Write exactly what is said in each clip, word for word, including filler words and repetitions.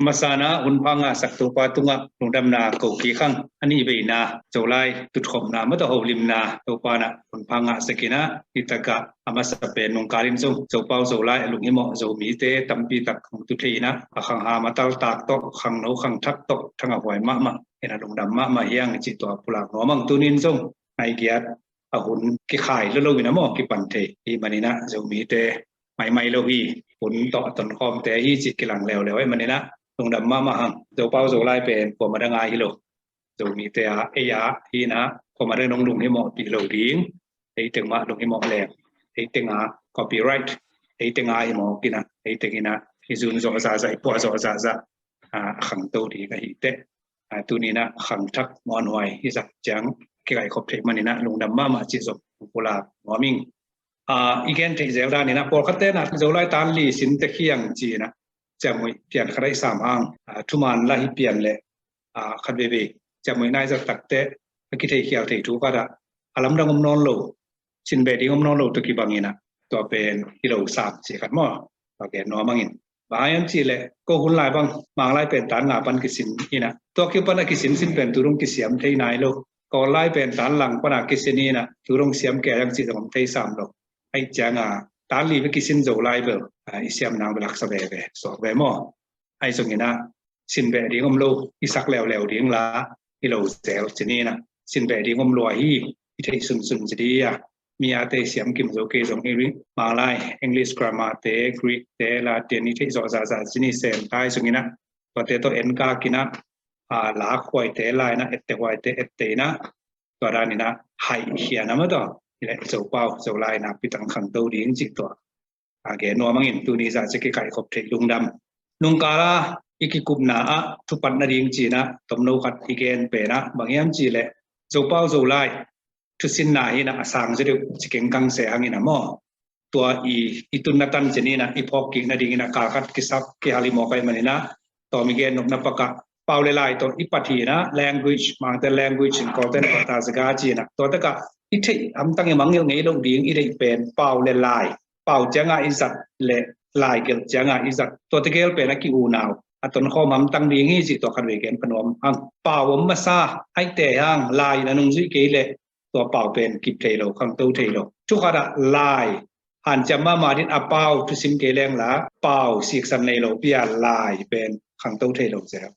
Masa-in ah hun pha ngahsak Topa tungah lungdamna ko kik hang. A nih veina Zolai tutkhopna mataw holimna Topa in ah hun pha ngahsak in ah, hi takah a masa pen nungkal in zong Zopau Zolai a lunghimawh Zomite tampi tak hong tu thei in ah, a khang ham a taltak tawh, khangno khangthak tawh thangahhuai mahmah in ah lungdam mahmah hi hang cih tua pulak nuam hang. Tuni in zong nai giat a hun kikhai lo lo in ah maw kipan thei hi manin ah Zomite maimai lo hi, hun tawh tonkhawmte hi cih kilang leuleu ahih manin ah lungdam mahmah hang. Zopau Zolai pen kuamah dang a hi lo, Zomite a, ei a hi in ah kuamah dang in hong lunghimawhpih lo ding. Ei teng mah lunghimawh leng, ei teng a copyright, ei teng a hi mawk in ah, ei teng in ah i zun zawh zahzah, i puah zawh zahzah, a khangto ding ahih teh, a tuni in ah khangthak muanhuai hi zah ciang kikaikhop thei manin ah lungdam mahmah cih zong pulak nuam ing. A, i gen theih zel dan in ah pawlkhatte in ah Zolai tan li sin tek hi hang ci in ah ciamnuih pian khat ah i sam hang, a, thuman lah hi pian leh, a, khat veivei ciamnuih nai zat tak teh a kitheikhial thei thu khat ah a lamdang om nawn lo, sin beh ding om nawn lo tawh kibang in ah tua pen hi lo sam cih khat maw, tua gen nuam hang in. Bang hang hiam cih leh ko hun lai bang Manglai pen tan nga pan kisin in ah, tua kipan a kisinsin pen tu dong kisiam thei nai lo. Kawl lai pen tan lang pan a kisin in ah, tu dong siam kei hang cih zong om thei sam lo. Ahih ciang a tan li bek kisin Zolai bel, a, i siam nang bel haksa veve suak ve maw. Ahi zongin ah sin beh ding om lo, i sak leuleu ding la hi lo zel ci ni in ah, sin beh ding om lua hi, i theih sunsun ci ding a, mi a te siam kim zo kei zong i Manglai, English grammar te, Greek te, Latin i theih zawh zahzah ci ni sem ta hi zongin ah, tuate tawh en kak in ah, a, lak huaite la in ah, ette huaite ette in ah, tua dan in ah haih hian a mataw, hi leh Zopau Zolai nakpi tak khangto ding cih tua a gen nuam hang in, tuni zah ciang kikaikhop thei lungdam. Nungkal a i kikupna ah thupat nading ci in ah tomno khat i gen pen ah bang hiam cih leh Zopau Zolai thusinna hi in ah a sang zaw deuh ci keng kang se hang in ah maw, tua i, i tunna tan ci ni in ah i phawk kik nading in ah kal khat kisap kihal hi mawk ahih manin ah, tawm i gen nopna pak ah pau le lai tawh i pat hi in ah, language, Mangte language in Kawlte in ah pata zaga ci in ah, tua tak ah i theih hamtang i mangngilh ngei loh ding i deih pen pau le lai. Pau ciang a i zat leh lai gelh ciang a i zat, tuate gel pen a ki-unau, a tonkhawm hamtang ding hi cih tua khat vei gen pha nuam hang. Pau om masa, ahih teh hang lai in a nungzui kei leh tua pau pen kip thei lo, khangto thei lo. Thu khat ah lai, hanciam mahmah ding a pau thusim kei leng la, pau siksan nei lo pi a lai pen khangto thei lo zel.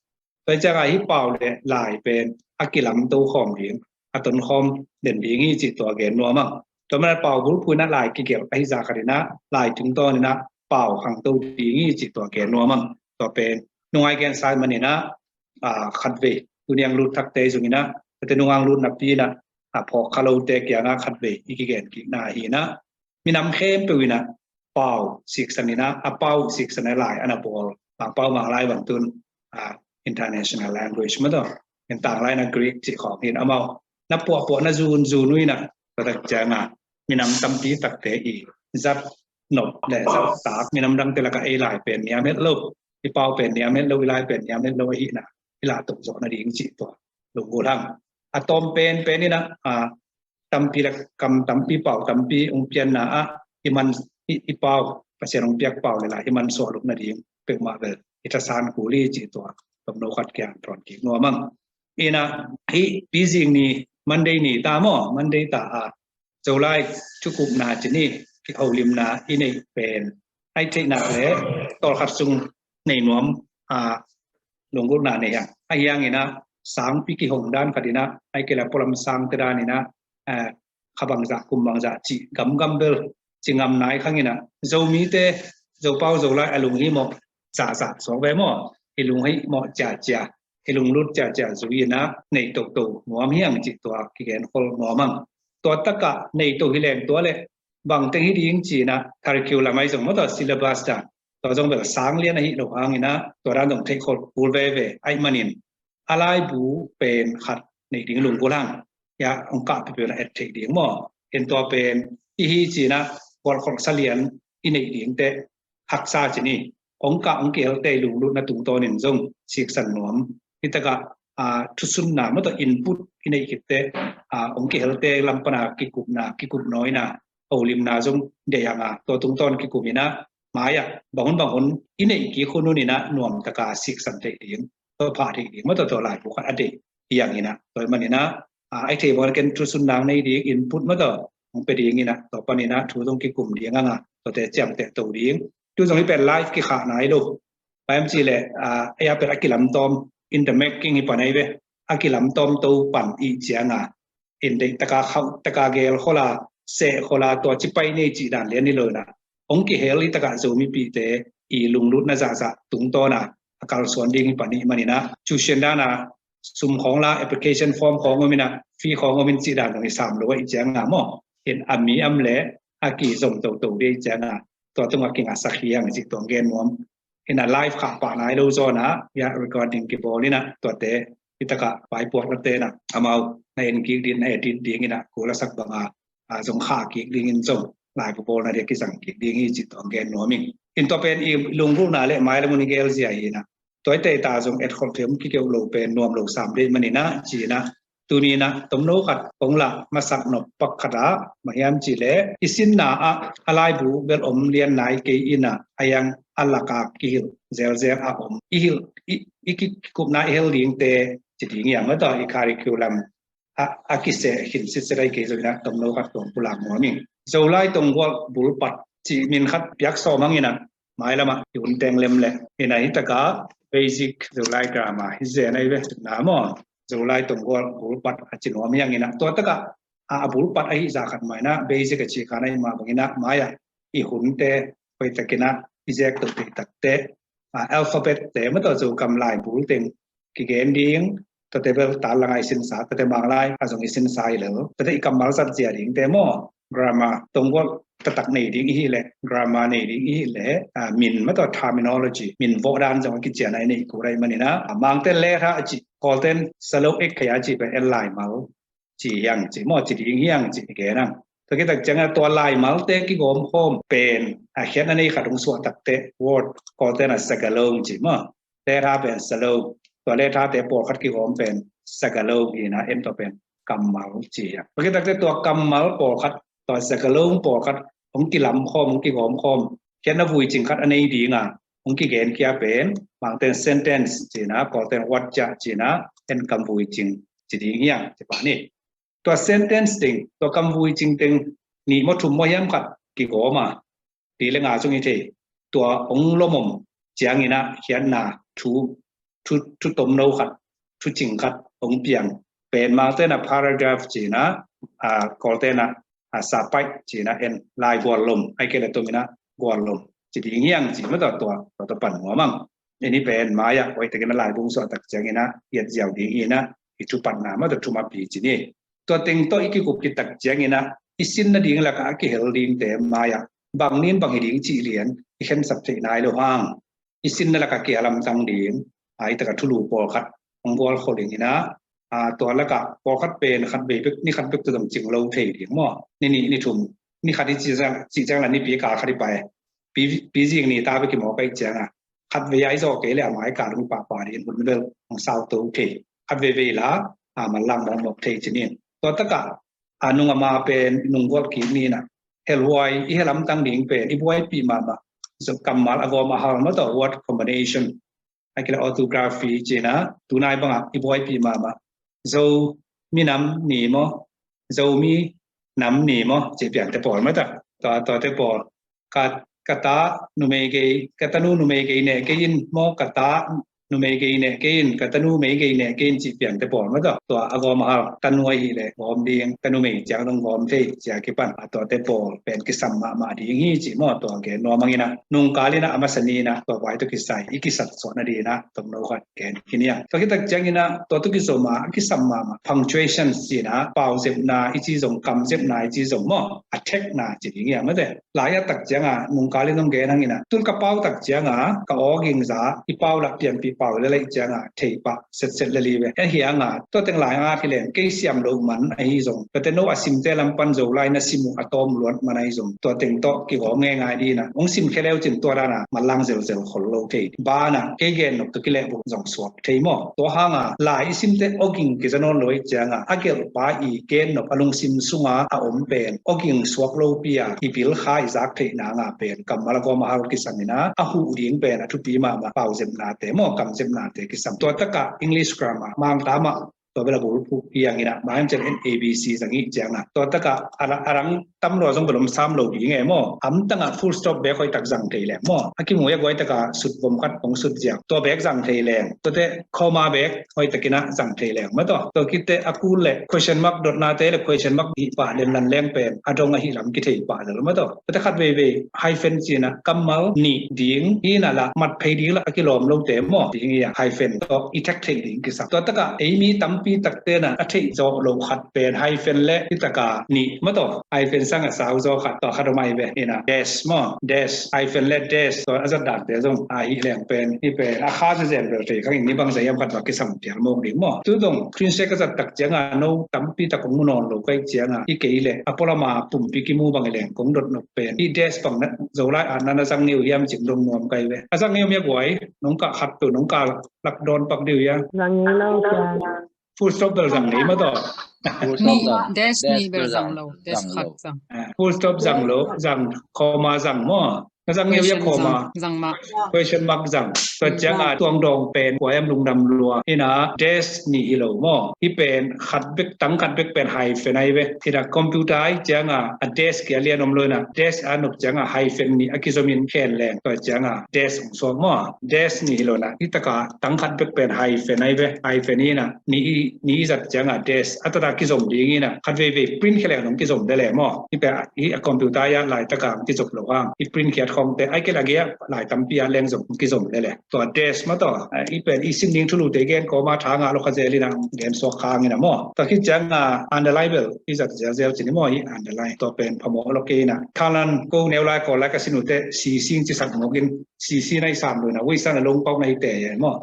Tua hi ciang a hih pau le lai pen a kilamto khawm ding, a tonkhawm den ding hi cih tua gen nuam hang. Tua manin pau bulphuh in ah lai kigelh ahi zah khat in ah lai tungtawn in ah pau khangto ding hi cih tua gen nuam hang. Tua pen nungai gen sa ahih manin ah, a, khat vei tuni a lut thakte zong in ah, tua te nungai lut napi in ah, a phawk kha lote kiang ah khat vei i kigen kikna hi in ah, minam khempeuh in ah pau siksan in ah, a pau siksan a lai a na bawl, Mangpau Manglai bang tun, a, international language mataw, en tanglai in ah Greek cih khawng hi in ah, amau na puahpuah na zunzun uh in ah, tua tak ciang a minam tampi takte i zat nop leh zat tak, minam dangte lak ah ei lai pen niam het lo, i pau pen niam het lo, i lai pen niam het lo ahihna i lah to zawh nading cih tua lunggulh hang. A tawm penpen in ah, a, tampi leh kam tampi, pau tampi hong pianna ah i man, i, i pau, Pasian hong piak pau le lai i man suah lut nading peuhmah bel i thasan kul hi cih tua tomno khat kiang thawn kik nuam hang. In ah hih pi zing ni Monday ni ta maw, Monday ta a Zolai thukupna ci ni, kiholimna i neih pen, ahih theih nak leh tawlkhat sung nei nuam, a, lunggulhna nei hang. Ahi hangin ah sangpi kihong dan khat in ah, ahih kei leh pualam sangte dan in ah, a, kha bangzah kum bangzah cih gamgam bel ci ngam nai khang in ah, Zomite, Zopau Zolai a lunghimawh zahzah suak ve maw, i lunghimawh ciacia, i lunglut ciacia zui in ah nei toto nuam hi hang cih tua kigen khol nuam hang. Tua tak ah nei to hi leng tua leh bangteng hi ding ci in ah curriculum ahi zong mataw, syllabus dan, tua zong bel sang lian ahi lo hangin ah tua dan zong theih khol kul veve ahih manin, a laibu pen khat nei ding lunggulh hang. Hia hong kah peuhpeuh in ah et theih ding maw, en tua pen i hi ci in ah gualkholh sa lian i neih ding teh haksa ci ni. Hong kah hong kihelte i lunglutna tungtawnin zong siksan nuam. Hih tak ah, a, thusunna mataw input i neih khit teh, a, hong kihelte lam pan a kikupna, kikup nawina, holimna zong deih hang a, tua tungtawn kikum in ah mai-ah bang hun bang hun i neih kik hun hun inah nuamtaka siksan theih ding, tua phah theih ding, maw tua tua laibu khat a deih hi hang inah. Tua hi man inah, a, a i thei bang ken thusun nang nei ding, input maw tua hong pia ding inah, tua pan inah thu zong kikum ding hang a, tuate ciamteh to ding. Tu zong hi pen live kikhah nai lo. Bang hiam cih leh, a, ei a pen a kilamtawm, in the making hi pan ahi ve. A kilamtawm to pan i hih ciang a, in deih taka khauh taka gel khol a, seh khol a, tua ci pai ni cih dan lian hi lo inah, hong kihel hi takah Zomipihte i lunglutna zahzah tungtawn a, a kalsuan ding hi pan hi man inah, tuition dan a sum khawng la, application form khawng om inah, fee khawng om in cih dan zong hi sam lo a, i hih ciang a maw, in a mi am leh a kizom toto ding hi ciang a, tua tungah kingahsak hi hang cih tua gen nuam. Inah live khah pah nai lo zawn ah, ya, recording kibawl inah, tuate hi takah vaipuak late inah amau na en kik ding, na edit ding inah, kul a sak bang a, a, zong khah kik ding in zong laibu bawlna dia kizang kik ding hi cih tua gen nuam ing. In tua pen i lunggulhna leh mai lam un i gel zia hi inah, tua i teita zong etkholh thei om kikeu lo pen nuam lo sam deih man inah, ci inah, tuni inah tomno khat kong lah masak nop pak khat ah, bang hiam cih leh i sinna ah a laibu bel om lian nai kei inah, a yang a laka kihilh zelzel a om, i hilh, i, i ki-, kikupna i hel dingte ci ding hiam, maw tua i curriculum a, a kiseh khin sitset ahi kei zong inah, tomno khat kong pulak nuam ing. Zolai Tonggual Bulpat cih min khat piak sawm hang inah, mai lamah i hun teng lem leh inah, hi takah basic Zolai grammar hi zen ahi ve, na maw. Zolai Tonggual Bulpat a ci nuam hi hang inah, tua takah a, a bulpat ahi zah khat mah inah, basic a cih kha na hi mah bang inah, mai-ah i hunte hoihtak inah i zek to theih takteh, a, alphabet te, maw tua Zogam laibul teng kigen ding, tuate bel tal langa i sinsa, tuate Manglai a zong i sinsa hi lel, tuate i kammal zat zia dingte maw, grammar, Tonggual taktak nei ding i hih leh, grammar nei ding i hih leh, a, min, maw tua terminology, min vawh dan zong a kician a i neih kul ahi man inah, a, Mangten letter a cih, Kawlten salo ek kei a cih pen en laimal ci hi hang ci maw, ci ding hi hang ci i gen hang. Tua khit tak ciang a tua laimalte kigawm khawm pen, a, khiatna nei khat hong suah takteh, word, Kawlten a sagalong ci maw, letter pen salo, tua letter te pawlkhat kigawm pen sagalong hi inah, en tua pen kammal ci hi hang. Tua khit takteh tua kammal pawlkhat, tua sagalong pawlkhat hong kilam khawm, hong kigawm khawm, khiatna vui cing khat a nei ding a, hong kigenkhia pen Mangten sentence ci inah, Kawlten word ci inah, en kam vui cing ci ding hi hang ci pah ni. Tua sentence teng, tua kam vui cing teng nih maw thum maw hiam khat kigawm a, li leh nga zong hi thei, tua hong lomom ciang inah khiatna thu, thu, thu tomno khat, thu cing khat hong piang pen Mangten a paragraph ci inah, a, Kawlten a, a, sapaih ci inah, en lai guallom, ahih kei leh tom inah guallom ci ding hi hang ci, maw tua, tua, tua, tua pan nuam hang. Ei ni pen mai-ah hoihtak inah laibu suah tak ciang inah i et ziau ding hi inah, i thupatna, maw tua, thumapi ci ni. Tua teng tawh i kikup khit tak ciang inah, i sin nading lakah a kihel dingte mai-ah bang ni in bang hi ding cih lian i khensap theih nai lo hang, i sinna lakah kilamtang ding, a, hi takah thulu pawlkhat hong gual khol ding inah, a, tua lakah pawlkhat pen khat vei bek, ni khat bek tawh zong cing lo thei ding maw. Ni nih, ni thum, ni khat i cih ciang, cih ciang lah nipi kal khat i pai. Pi, pi zing ni ta bek i mawk ahih ciang a, khat vei a i zawh kei leh a mai kal hong pahpah ding in hun bel hong sauto thei. Khat veivei la, a, manlang mawkmawk thei ci ni. Tua takah, a, nung a ma pen nung gualh kik ni inah, helhuai i helamtang ding pen i buaipih mahmah, Zo kammal a gawm a hal, maw tua, word combination, ahih kei leh orthography ci inah, tunai bangah i buaipih mahmah, Zo minam ni maw, Zomi nam ni maw, ci piangte pawl, maw tua, tua, tuate pawl, ka, ka ta numei gei, ka tanu numei gei neh kei in maw, ka ta numei gei neh kei in, ka tanu mei gei neh kei in, cih piangte pawl, maw tua, tua a gawm a hal, tanu ahih leh gawm ding, tanu mei ciang dong gawm thei, ci a kipan, a, tuate pawl pen kisam mahmah ding hi ci maw, tua gen nuam hang inah, nungkal inah a masa ni inah tua vai tawh kisai i kisat suah nading inah tomno khat gen khin hi hang. Tua khit tak ciang inah tua tawh kizom a, a kisam mahmah punctuation ci inah, pau zepna i ci zong, kam zepna i ci zong maw, a thekna ci ding hi a, maw tua. Lai a tak ciang a, nungkal in hong gen hang inah, tun ka pau tak ciang a, ka aw gingza, i pau lah pianpih pau le laih cianga thei pah setset le li ve. Ahi hanga tua teng lai ngat hi leng kei siam lo man ahi zong, tua te no a simte lam pan Zolai na sim uh a tawm luat man ahi zong, tua teng tawh kigawm ngeingai dina hong sim khe leu cin tua dana manlang zelzel khol lo thei. Bana kei gen nok tua kilehbuk zong suak thei maw? Tua hanga lai i simte awging kiza nawn lo ahi cianga a gelhpa i gen nok a lungsim sunga a om pen awging suak lopi a i bil kha i zak theih nanga pen kammal a gawm a hal kisam ina a huh ding pen a thupi mahmah. Pauzepnate maw, kamzepnate kisam. Tua taka English grammar mangta mah tua bela bulpuk piang ina mangcel in A B C zang i cianga tua taka a rang tam lo zong belom sam lo ding e maw? Amtanga full stop bek hoih tak zang thei leng maw? A kimu a guai taka sut bom khat hong sut ziak tua bek zang thei leng, tua te comma bek hoih takina zang thei leng maw? Tua tua kite a kul le question mark dotnate le question mark dih pah lenlan leng pen a dong ahi lam kithei pah lel maw? Tua tua te khat veivei hyphen cina kammal nih ding ina la mat phei ding la a kilawm lote maw ding ia hyphen tawh i thek thei ding kisam. Tua taka ei mi tampi takte na a theih zawh lo khat pen hyphen le i taka nih maw? Hyphen sang a sau zaw khat tua khat om ai ve ina dash maw? Dash, hyphen le dash tua a zat dante zong ahi leng pen i pen a kha zezen bel thei khang in ni bang zai am khat va kisam tial mawk ding maw? Tu dong clean shake a zat tak cianga no tampi tak kong mu nawn lo kai cianga i kei le a polama pumpi kimu bang i leng kong dot nok pen i dash bang na Zolai a nana zang niu hiam cing dong nuam kai ve. A zang niu mia guai nong kah khat tu nong kah lak dawn pak diu ia. Zang ngei lo kia. Full stop bel zang ngei maw? Tua full stop ni zang dash ni bel zang lo, dash khat zang. Full stop zang lo, zang comma zang maw? Na zang ngei ia comma zang ma, question mark zang. Tua cianga tuang dawng pen kua em lungdam lua ina dash ni hi lo maw? Hi pen khat bek tang khat bek pen hyphen ai ve. Ina computer ai cianga a dash kia lian om lo ina dash a nop cianga hyphen ni a kizomin khen leng tua cianga dash ong suak maw? Dash ni hi lo na hi taka tang khat bek pen hyphen ai ve. Hyphen ina ni i ni i zat cianga dash a tata kizom ding ina khat veivei print khe leng nong kizom de le maw? Hi pen hi a computer ia laitaka kizop lo hang i print khiat khongte ai kei la gei a lai tampi a leng zom kizom de le. Tua dash maw tua i pen i sin ding thulute gen kawma thanga lo kha zel ina gen suak khang ina maw? Tua khit cianga underline bel i zat zelzel cini maw? I underline tua pen phamawh lo kei ina colon ko neu lai kawl lai ka sin ute sising ci sak mawk in sisi na i sam lo ina wei san a longpau na i te ia maw?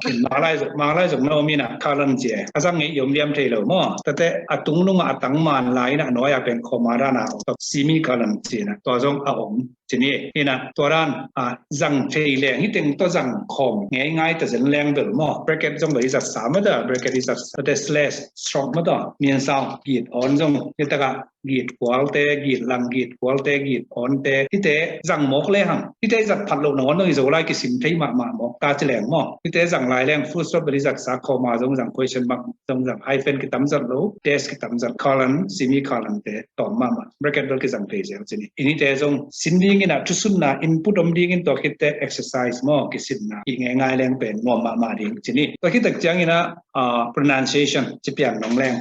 Manglai zong na om ina colon ci e a zang ngei i om liam thei lo maw? Tate a tungnunga a tang man lai ina a nuai a pen comma dana semi colon ci ina tua zong a om cini ina tua dan a zang thei leng hi teng tua zang khawm ngei ngai ta zen leng bel maw? Bracket zong bel i zat sa maw? Tua bracket i zat sa te slash stroke maw? Tua min sau git on zong hi taka git kualte, git lang git kualte, git awnte hite zang mawk le hang hite zat phat loh nangawn dong i Zolai kisim thei mahmah mawk ta ci leng maw? Hite zang lai leng full stop bel i zat sa comma zong zang question mark zong zang hyphen kitam zat lo dash kitam zat colon semi colon te tawm mahmah bracket bel kizang thei zel cini. Inite zong sin dingina thusunna input om dingin tua khitte exercise maw kisinna i ngei ngai leng pen nuam mahmah ding cini. Tua khit tak ciangina pronunciation ci pian nong leng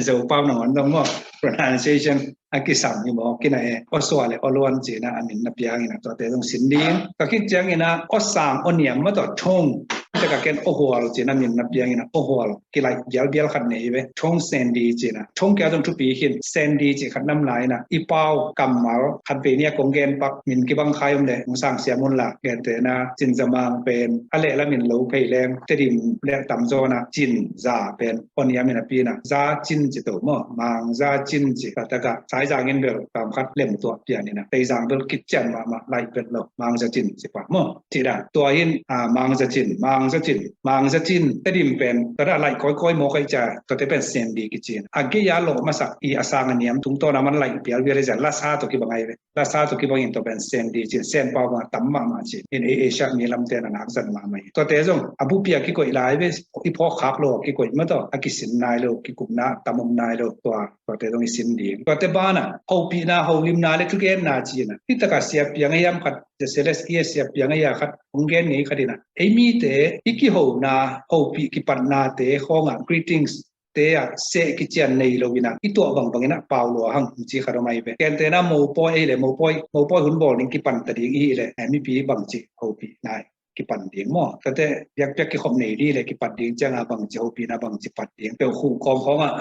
Zopau nangawn dong maw pronunciation a kisam hi maw? Kina e aw sua le aw luan cina a min na piangina tuate zong sin ding. Ka khit ciangina aw sang aw niam maw tua thong taka ken aw hual cina min na piangina aw hual kilaih bialbial khat nei ve. Thong sendi cina thong kia zong thupi khin sendi ci khat nam laina i pau kammal khat vei nia kong gen pak min kibang khai om le hong sang siam un la gentena cin zamang pen a leh lamin lo phei leng Tedim le tamzawna cin za pen aw niamin a pina za cin ci to maw? Mang za cin ci ka taka saizangin bel kam khat lem tuah pianina teizang bel kician mahmah laih pet lo mang za cin ci pah maw? Ci dan tua hin mang za cin mang za cin mang za cin Tedim pen tada laih kawikawi maw kai ca tuate pen sendi kicin a gei a lawh masak i a sang a niam tungtawna man laih bialbial i zia lasa tawh kibang ai ve. Lasa tawh kibangin tua pen sendi cin sen pau bang a tam mahmah cin in ei Asia mi lamte na nak zan mahmah hi. Tuate zong a bupi a kikoih lai ve i phawk khak lo a kikoih maw tua a kisin nai lo kikupna tam om nai lo tua tuate zong i sin ding. Tuate bana hopihna holimna le thugenna cina hi taka siapiang a hiam khat Zeseles i a siapiang a hia khat hong gen ngei khatina ei mite i kihona hopih kipatnate khawnga greetings te ah seh kician nei lo ina i tuah bangbang ina pau lua hang ci khat om ai ve. Gentena mopawi ei le mopawi mopawi hun bawl ding kipanta ding i hi le mipi bangci hopih nai kipan ding maw. Tate biakpiak kikhop nei dih le kipat ding cianga bangci hopihna bangci pat ding. Peuh khuh kawm khawngah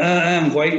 huai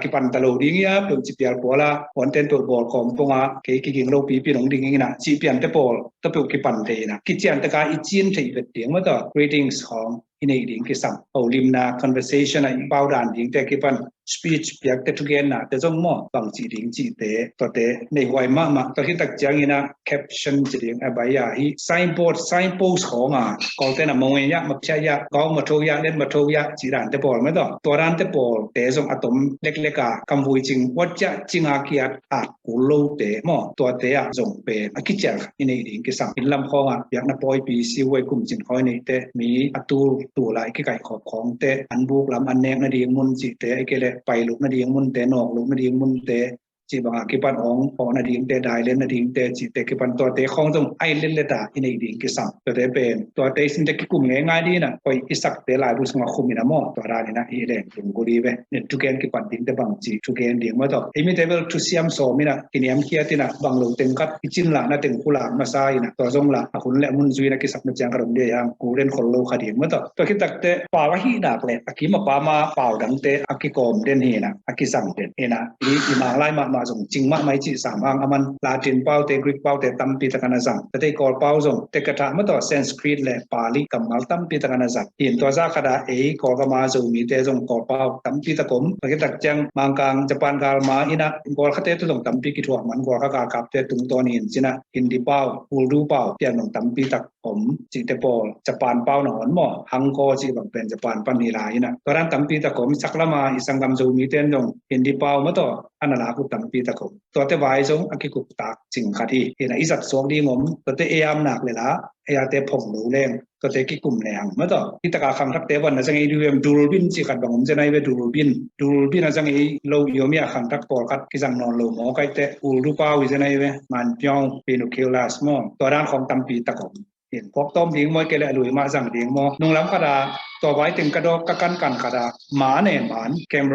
kipan ta lo ding ia, peuh ci pial puala huanten peuh bawl kawm ponga kei kiging lo pipi nong ding inah cih piante pawl tua peuh kipan thei inah kician taka i cin thei vet ding maw tua. Greetings khawng i neih ding kisam. Holimna conversation a i pau dan dingte kipan speech piakte thugennate zong maw bangci ding cihte tuate nei huai mahmah. Tua hitak cianginah caption ci ding a bai a hi signboard signpost khawnga kawlten a mawngei ah maphiah ah gau matho ah let matho ah cih dante pawl maw tua. Tua dante pawlte zong a tom lekleka kamvui cing uat ciah cinga kiat at kul lote maw tuate ah zong pen a kicial khat i neih ding kisam. Inn lam khawngah biakna pawipi siuai kumcin khawi neihte mi a tul tulai kikaihkhawp khawngte an buk lam an nek nading mun cihte a kei le pailup nading munte nawklup nading munte cih bangah kipan awng awh nadingte dailen nadingte cihte kipan tuate khawng zong ai letleta i neih ding kisam. Tuate pen tuate i sinte kikum ngeingai dinah koih i sakte laibu sungah khuminah maw tua daninah i leng lungguli ve. Nen thugen kipan dingte bangci thugen ding maw tawh ei mite bel thusiam sawminah kiniamkhiatinah bang lo tengkhat i cinlahna teng khulak masa inah tua zonglah a hun le a mun zuina kisapna ciang khat om dia ihang kulen khol lo kha ding maw tawh. Tua khitakte pau a hihnak le a kim a pama pau dangte a kikawm den hinah a kizang den hinah i i manglai mahmah zong cing mahmah i cih sam hang aman Latin paute Greek paute tampi takan a zang. Tate i Kawl pau zong tekatha maw tawh Sanskrit le Pali kammal tampi takan a zat. Hin tua za khata ei Kawlgama Zomite zong Kawl pau tampi takom. Tua khitak ciang Mangkang Japan galma inah Kawl khate tu zong tampi kithuah man Kawl kha galkapte tungtawn hin cinah Hindi pau Urdu pau pian zong tampi tak om cihte pawl Japan pau nangawn maw hangkaw cih bang pen Japan pan hi lai inah tua dan tampi tak om. Saklama i sanggam Zomite in zong Hindi pau maw tawh a na lak uh tampi tak om. Tuate vai zong a kikuptak cing khat hi. Hinah i zat suak ding om tuate ei amnak le la ei ate phong lo leng tuate kikum le hang maw tawh. Hitaka khangthakte van a zang ei duem dulbin cih khat bang om zenai ve dulbin dulbin a zang ei lo i om ia khangthak pawlkhat kizang nawn lo maw kaite Urdu pau i zenai ve manpiong binoculars maw tua dan khawng tampi tak om. Hin phawk tawm ding maw i kei le a lui mah zang ding maw. Nunglam khata tua vai teng ka dawk ka kankan khata maan e maan kem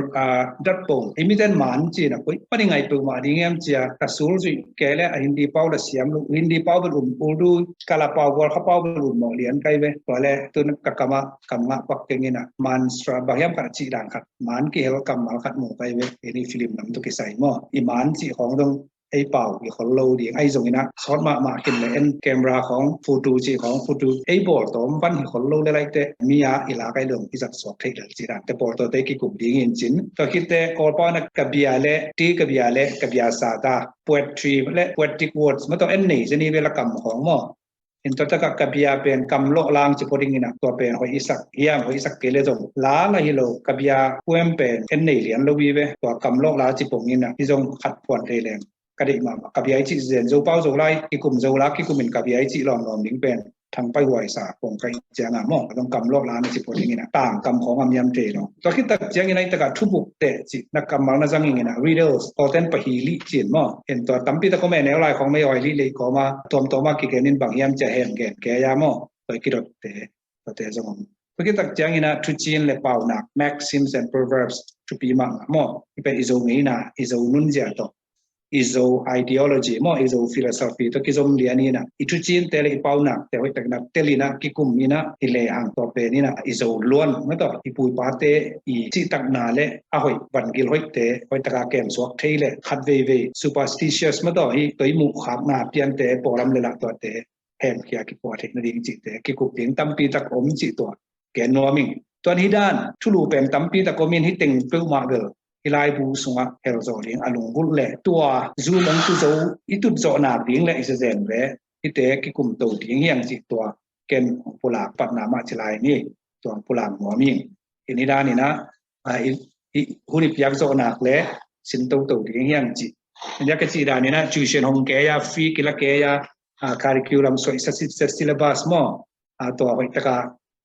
dat pong i miten maan cina koi pani ngai peuhmah ding em cia ka sul zuih kei le a Hindi pau la siam lo Hindi pau bel um Urdu kala pau Gualkha pau bel um mawh lian kai ve. Tua le tun ka kamah kam ngah pak kengina maan sra bang hiam khat cih dan khat maan kihel kammal khat mu kai ve. Ini film lam tu kisai maw i maan cih khawng dong ei pau i khol lo ding ai zongina sawt mahmah khin le en camera khawng photo cih khawng photo ei bawl tawm van hi khol lo le laite mi a i la kai dong i zat suak theih lel cih dante pawl tawte kikum ding in cin. Tua khitte Kawl pau na ka bia le ti ka bia le ka bia sa ta poetry le poetic words maw tawh en nei zeni ve la kam khawng maw. In tua taka ka bia pen kam lawh lang ci pawh dingina tua pen hoih i sak hiam hoih i sak kei le zong la la hi lo ka bia puem pen en nei lian lo i ve tua kam lawh la ci pong ina i zong khat puan thei leng ka deih mahmah ka bia i cih zen zo pau zo lai kikum zo la kikum in ka bia i cih lawm lawm ding pen thang pai huai sa kong kai cianga maw a dong kam lawh la na ci pawh dingina tang kam khawng a miam thei lo. Tua khit tak ciangin a i takah thubuk teh cih na kammal na zangin ina riddles kawten pahilih cin maw en tua tampi tak kawm e neu lai khawng mei awi lih lei kawma tuamtuama kigenin bang hiam cia hen gen keia maw tua i kidotte tuate zong om. Tua khit tak ciangin a thucin le paunak maxims and proverbs thupi mahmah maw i pe i zo ngeina i zo nunzia tawh i zo ideology maw i zo philosophy tawh kizom lian ina i thucinte le i paunakte hoih takna telina kikum ina i lehang tua pen ina i zo luan maw tawh i puipate i cihtakna le a hoih vangil hoihte hoih taka kemsuak thei le khat veivei superstitious maw tawh hi tawh i muhkhakna piante pawlam le lah tuate hemkhia kipua theih nading cihte kikup ding tampi tak om cih tua gen nuam ing. Tuan hi dan thulu pen tampi tak om in hi teng peuhmah bel i laibu sungah hel zawh ding a lunggulh le tua zu mong tu zo i tut zawh nak ding le i zazen ve hite kikum to ding hiang cih tua ken hong pulak patna mah ci lai ni tua hong pulak nuam ing. In hi dan ina hun i piak zawh nak le sin to to ding hiang cih. India ka cih dan ina tuition hong keia fee kila keia curriculum suai sa syllabus maw tua hoih taka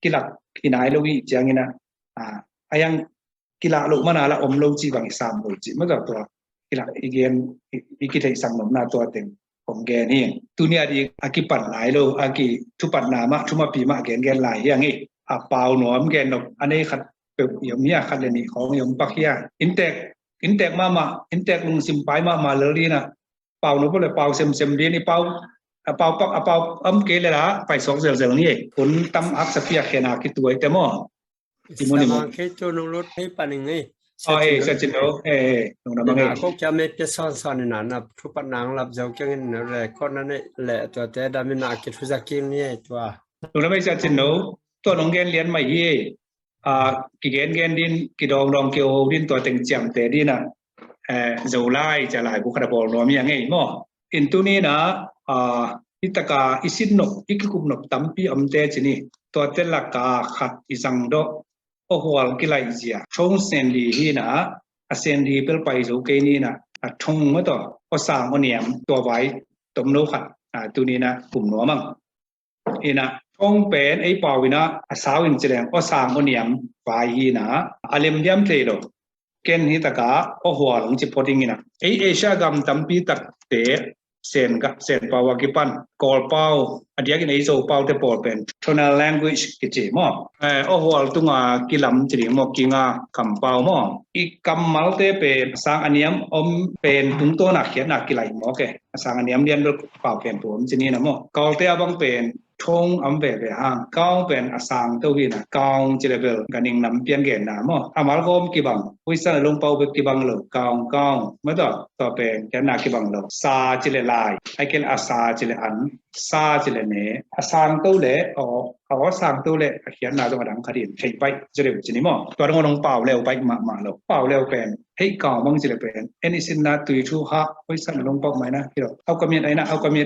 kilak i nai lo i ciangina a yang kilak loh mana la om lo ci bang i sam lo ci maw tua kilak i gen i kitheihsak nopna tua teng kong gen hi. Tunia ding a kipan lai lo a ki thupatna mah thumapi mah gen gen lai hiang hi. A pau nuam gen nop a nei khat peuh i om hi a khat le nih khawng i om pak hi a. Inntek inntek mahmah inntek lungsim pai mahmah lel dina pau nop le pau semsem din i pau A pau pak, a pau om kei le la, pai suak zelzel ni. Hun tam haksa piak khena kituai te maw. Timuni maw. Samang kei tu nung lut hei paning ni. Aw, eh, Sia Cin Lo. Eh, eh, nung na mang eh. Ko kia me pia son son ni na, na thu pat nang lap zau kiang in na le, ko na ne le, tua te dam in na ki thu za king ni eh, tua. Nung na mang Sia Cin Lo. Tua nung gen lian mai hi. A, kigen gen din, kidawng dawng kiho din, tua teng ciamte din a, eh, Zolai, ca laibu khat a bawl nuam hi a ngei maw. In tuni na, a, i taka i sin nop, i kikup nop tampi omte ci ni. Tuate laka khat i zang dawh, Aw Hual kilaih zia. Thong Senli hi na, a Senli bel pai zo kei ni na, a Thong maw taw, Aw Sang Aw Niam, tua vai tomno khat, a, tuni na kum nuam ang. Ina, Thong pen ei pau ina, a sau in ci leng, Aw Sang Aw Niam vai hi na, a lemdiam thei lo. Ken hi taka, Aw Hual hong ci phot ing ina. Ei Asia gam tampi takte, Sen ga, Sen pau a kipan, Kawl pau, a diakin ei Zo pau te pawl pen, tonal language kici maw. Eh, Aw Hual tunga kilam ci ding maw, kinga kam pau maw. I kammalte pen, a sang a niam om pen tungtawn a khiatna kilaih maw ke. A sang a niam lian bel pau pen pu om ci ni na maw. Kawlte a bang pen, Thong om veve hang, Kaung pen a sang to hi na, Kaung ci le bel, ganing nam pian gen na maw. A Malgawm kibang, Huisan a Lungpau bek kibang lo, Kaung, Kaung, maw taw, tua pen, kian na kibang lo. Sa ci le lai, ai ken a sa ci le an, sa ci le ne, a sang to le, aw, aw sang to le, a khian na zong a dang khat in, thei baih, ci le ci ni maw. Tua dong a dong pau leu baih mahmah lo, pau leu pen, hei Kaung mang ci le pen. En i sin na tui thu ha, Huisan a Lungpau mai na, hi lo. Au ka mian ai na, au ka mian.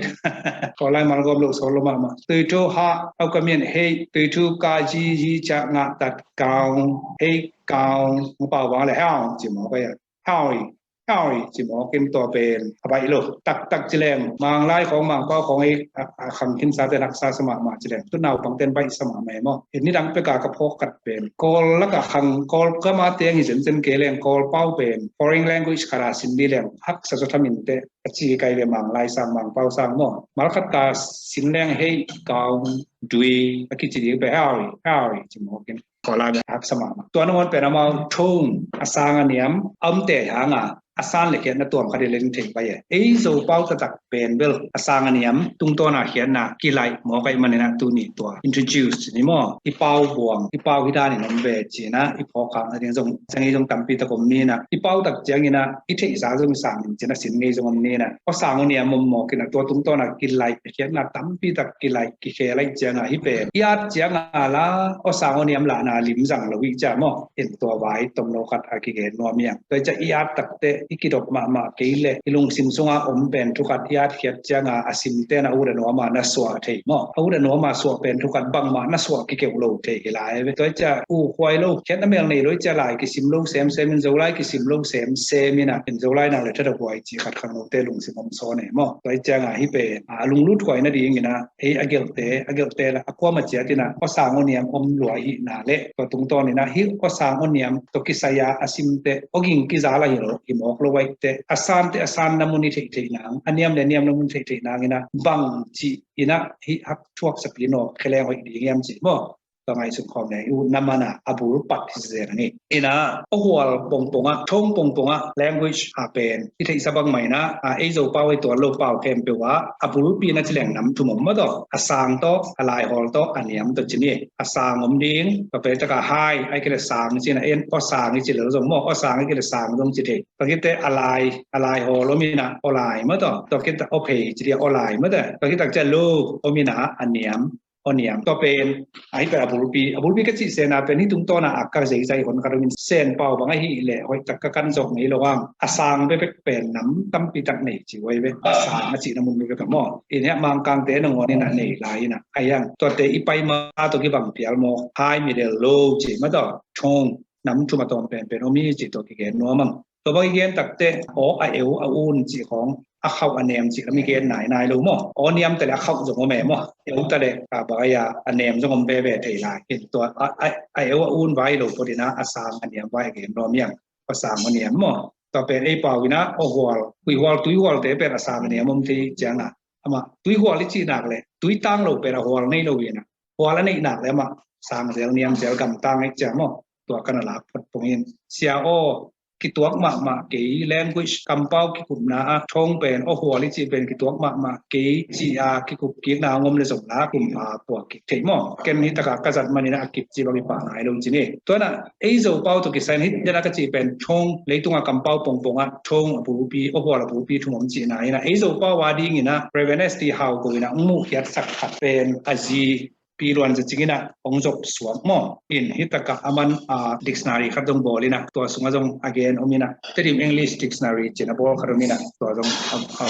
Ko lai Malgawm lo so lo mahmah. Tui thu ha, au ka mian hei, tui thu ka ji ji ca nga tat Kaung, hei Kaung, mu pau bang le hau, ci maw ka ya. Hau i, hau i, ci maw kin tua pen. A baih lo, tak tak ci leng, Manglai khong, Mangpau khong i, a, a khang khin sa ten haksa sa mahmah ci leng. Tu naupang ten baih sa mahmah maw. In ni dang peka ka phawk khat pen. Kawl laka khang, Kawl kama teng hi zenzen kei leng, Kawl pau pen foreign language khat a sin di leng, haksa zaw thamin te, a ci kai ve Manglai sang, Mangpau sang maw. Mal khat ka sin leng hei Kaung dui, a kici di pe hau i, hau i, ci maw kin. Kawl a haksa mahmah. Tua nangawn pen amau Thong, a sang a niam, a om te hang a, a san le khiatna tuam khat i leng thei pai e. Ei Zo pau taktak pen bel a sang a niam tungtawn a khiatna kilaih maw ka i manin a tuni tua introduce ni maw. I pau buang, i pau hi dan in om ve ci na, i phawk hang a ding zong, zang i zong tampi tak om ni na. I pau tak ciang ina, i theihsa zong i sang in ci na sin ngei zong om ni na. Aw sang aw niam om mawk ina tua tungtawn a kilaih, khiatna tampi tak kilaih, kikhe laih ciang a hi pen. I at ciang a la, aw sang aw niam lahna lim zang lo i cia maw. In tua vai tomno khat a kigen nuam iang. Tua i cia i at takte, i kidop mahmah kei le, i lungsim sunga om pen thu khat i at khiat cianga a simte na ut a nuama na suah thei maw. A ut a nuama suah pen thu khat bangmah na suah kikeuh lo thei hi lai ve. Tua i cia u khuai lo, khiat na mel nei lo i cia lai kisim lo semsem in Zolai kisim lo semsem ina. In Zolai nak le thada huai ci khat khang lote lungsim om sawn e maw. Tua i cianga hi pen a lunglut huai nading ina, ei a gelhte, a gelhte la a kuama ciat ina, aw sang aw niam om lua hi na le, tua tungtawn ina, hi aw sang aw niam, tua kisai a a simte, aw ging kiza la hi lo, hi mawk lo aite, a sante, a san na mun i theih theih nang, a niam le niam na mun theih theih nang ina, bang ci ina, hi hak thuak sapi nawk, kheleng hoih ding iam ci maw. Tua ngaihsun khawm le, i ut na mana, a bul pat hi zen a ni. Ina, aw hual pongponga, Thong pongponga, language a pen i theihsa bang mai na, a, ei Zo pau ei tuan lo pau khempeuh a, a bulpi na ci leng nam thum om maw taw, a sang taw, a laihawl taw, a niam taw ci ni. A sang om ding, tua pen taka hai, ai kile sang ci na en, aw sang i ci lo zong maw, aw sang i kile sang zong ci thei. Tua kite a lai, a laihawl om ina, aw lai maw taw, tua kite aw phei ci dia aw lai maw taw, tua kite tak cia lo om ina, a niam, aw niam. Tua pen, a hi pen a bulpi, a bulpi ka cih sena pen hi tungtawna a ka zeizai hon ka rumin sen pau bang a hi le, hoih tak ka kan zawk ngei lo ang. A sang bebek pen nam tampi tak nei ci uai ve. A sang a cihna mun bebek a maw. In hia Mangkangte nangawn in a nei lai in a. A hiang, tuate i pai ma tawh kibang pial maw. Hai mi del lo ci ma tawh. Thong, nam thum a tawm pen pen om hi ci tawh kigen nuam ang. Tua bang i gen takte, aw a eu a un cih khawng, a khauh a nem cih lam i gen nainai lo maw. Aw niam ta le a khauh zong om e maw. Eu ta le, a, bang a ia, a nem zong om veve thei lai. In tua, a, a, a eu a un vai lo pawt ina, a sang a niam vai a gen nuam iang. Aw sang aw niam maw. Tua pen ei pau ina, aw hual, hui hual, tui hual te pen a sang a niam om thei ciang a. Ama, tui hual i cih nak le, tui tang lo pen a hual nei lo ina. Hual a neih nak le ama, sang zel niam zel gam tang ei ciang maw. Tua kan a lak phot pong in. Sia aw, kituak mahmah kei, language kampau kikupna ah thong pen awhual i cih pen kituak mahmah kei ci-a kikup kikna ngom le zong la kum a puak kik thei maw. Ken hi taka ka zat manin a kip ci bang i pah ngai lo ci ni. Tua inah ei Zopau tawh kisai in hi dena ka cih pen thong, leitunga kampau pongpong ah thong a pupi, awhual a pupi thum om cihna inah ei Zopau a dinginah Reverend S T Hau Ko inah hong muhkhiatsak khat pen a zi Pi Luan Za Cing inah hong zop suak maw. In hi takah a man a dictionary khat zong bawl inah tua sungah zong a gen om inah Tedim English Dictionary cin a bawl khat om inah tua zong a, a,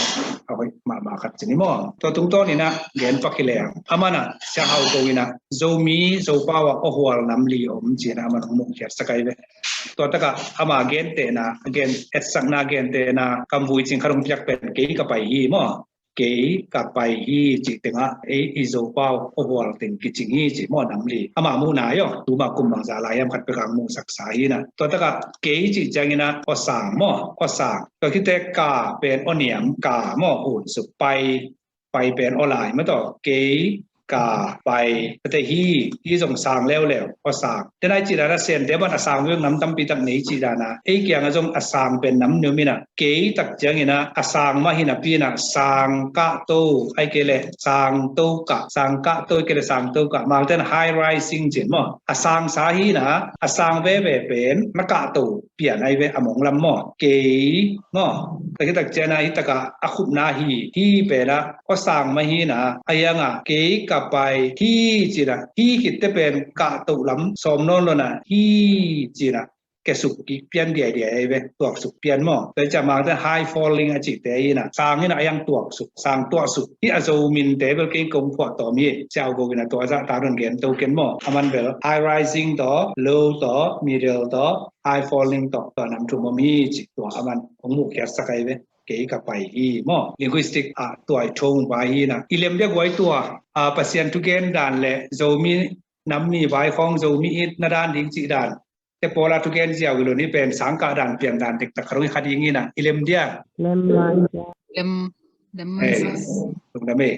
a hoih mahmah khat cin hi maw. Tua tungtawn inah gen pak hi leng a man ah Sia Hau Ko inah Zomi Zopau ah awhual nam li om ci inah a man hong muhkhiatsak ai ve. Tua takah ama gentehna, a gen etsakna gentehna kam vui cing khat hong piak pen kei ka pai hi maw. Kei ka pai hi cih tengah ei i Zopau awhual teng kicing hi ci maw, nam li. Ama muhna aw, tuma kum bangzah lai hiam khat pek ang muhsaksa hi na. Tua takah kei cih ciangin ah aw sang maw, aw sang. Tua khit teh ka pen aw niam, ka maw, ut suk, pai, pai pen aw lai maw tawh. Kei ka pai, tate hi, hi zong sang leuleu, aw sang. Tenai cih dana Sente ban a sang vek nam tampi tak nei cih dana ei kiangah zong a sang pen nam ni om inah kei tak ciangin ah a sang mah hi napi inah sang kah to ai kei leh sang to kah, sang kah to ai kei leh sang to kah. Mangten high rising cin maw, a sang sa hi na, a sang veve pen na kah to pian ai ve a mong lam maw. Kei maw, tak hi tak ciana hi taka a khupna hi, hi pena aw sang mah hi na, a hianga kei ka pai hi cina, hi khitte pen kah toh lam sawm nawn lona hi cina, kesuk kik pian diaidiai ai ve, tuaksuk pian maw. Tua hi cia mangte high falling a cihte hi na, sang hi na a hiang tuaksuk, sang tuaksuk hi a Zo minte bel kei kong phuah tawm hi. Sia Hau Ko in a tua zah ta dun gen to ken maw. A man bel high rising tawh, low tawh, middle tawh, high falling tawh, tua nam thum om hi ci tua a man hong muhkhiatsak ai ve. Kei ka pai hi maw. Linguistic ah tua i thong vai hi na. I lem dia guai tua, a, Pasian thugen dan le Zomi nam ni vai khawng Zomi it na dan ding cih dan te pawla thugen ziau i lo ni pen sangkah dan piang dan dektak kha dong i kha ding hi na. I lem dia. Lem lai. Lem, lem mai sa. Tung na me.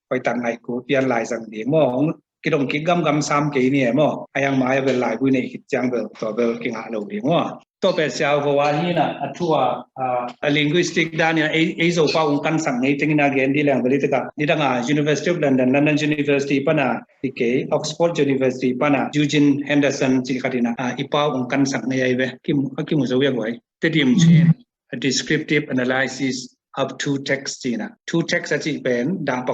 Koi tang ngai ku pian lai zang ding maw. Kidong kik gamgam sam kei ni e maw. A hiang mai a bel lai bui nei khit ciang bel tua bel kingah lo ding maw. Tua pen Sia Hau Ko a hi na, a thu a, a, a linguistic dan in a ei, ei Zopau hong kansak ngei tengin a gen di leng bel i taka, di danga University of London, London University pana hi kei, Oxford University pana Eugene Henderson ci khat in a, a, i pau hong kansak ngei ai ve. Kim, a kimu zo ya guai. Tedim cin, a descriptive analysis of two texts cina. Two texts a cih pen, dah pa,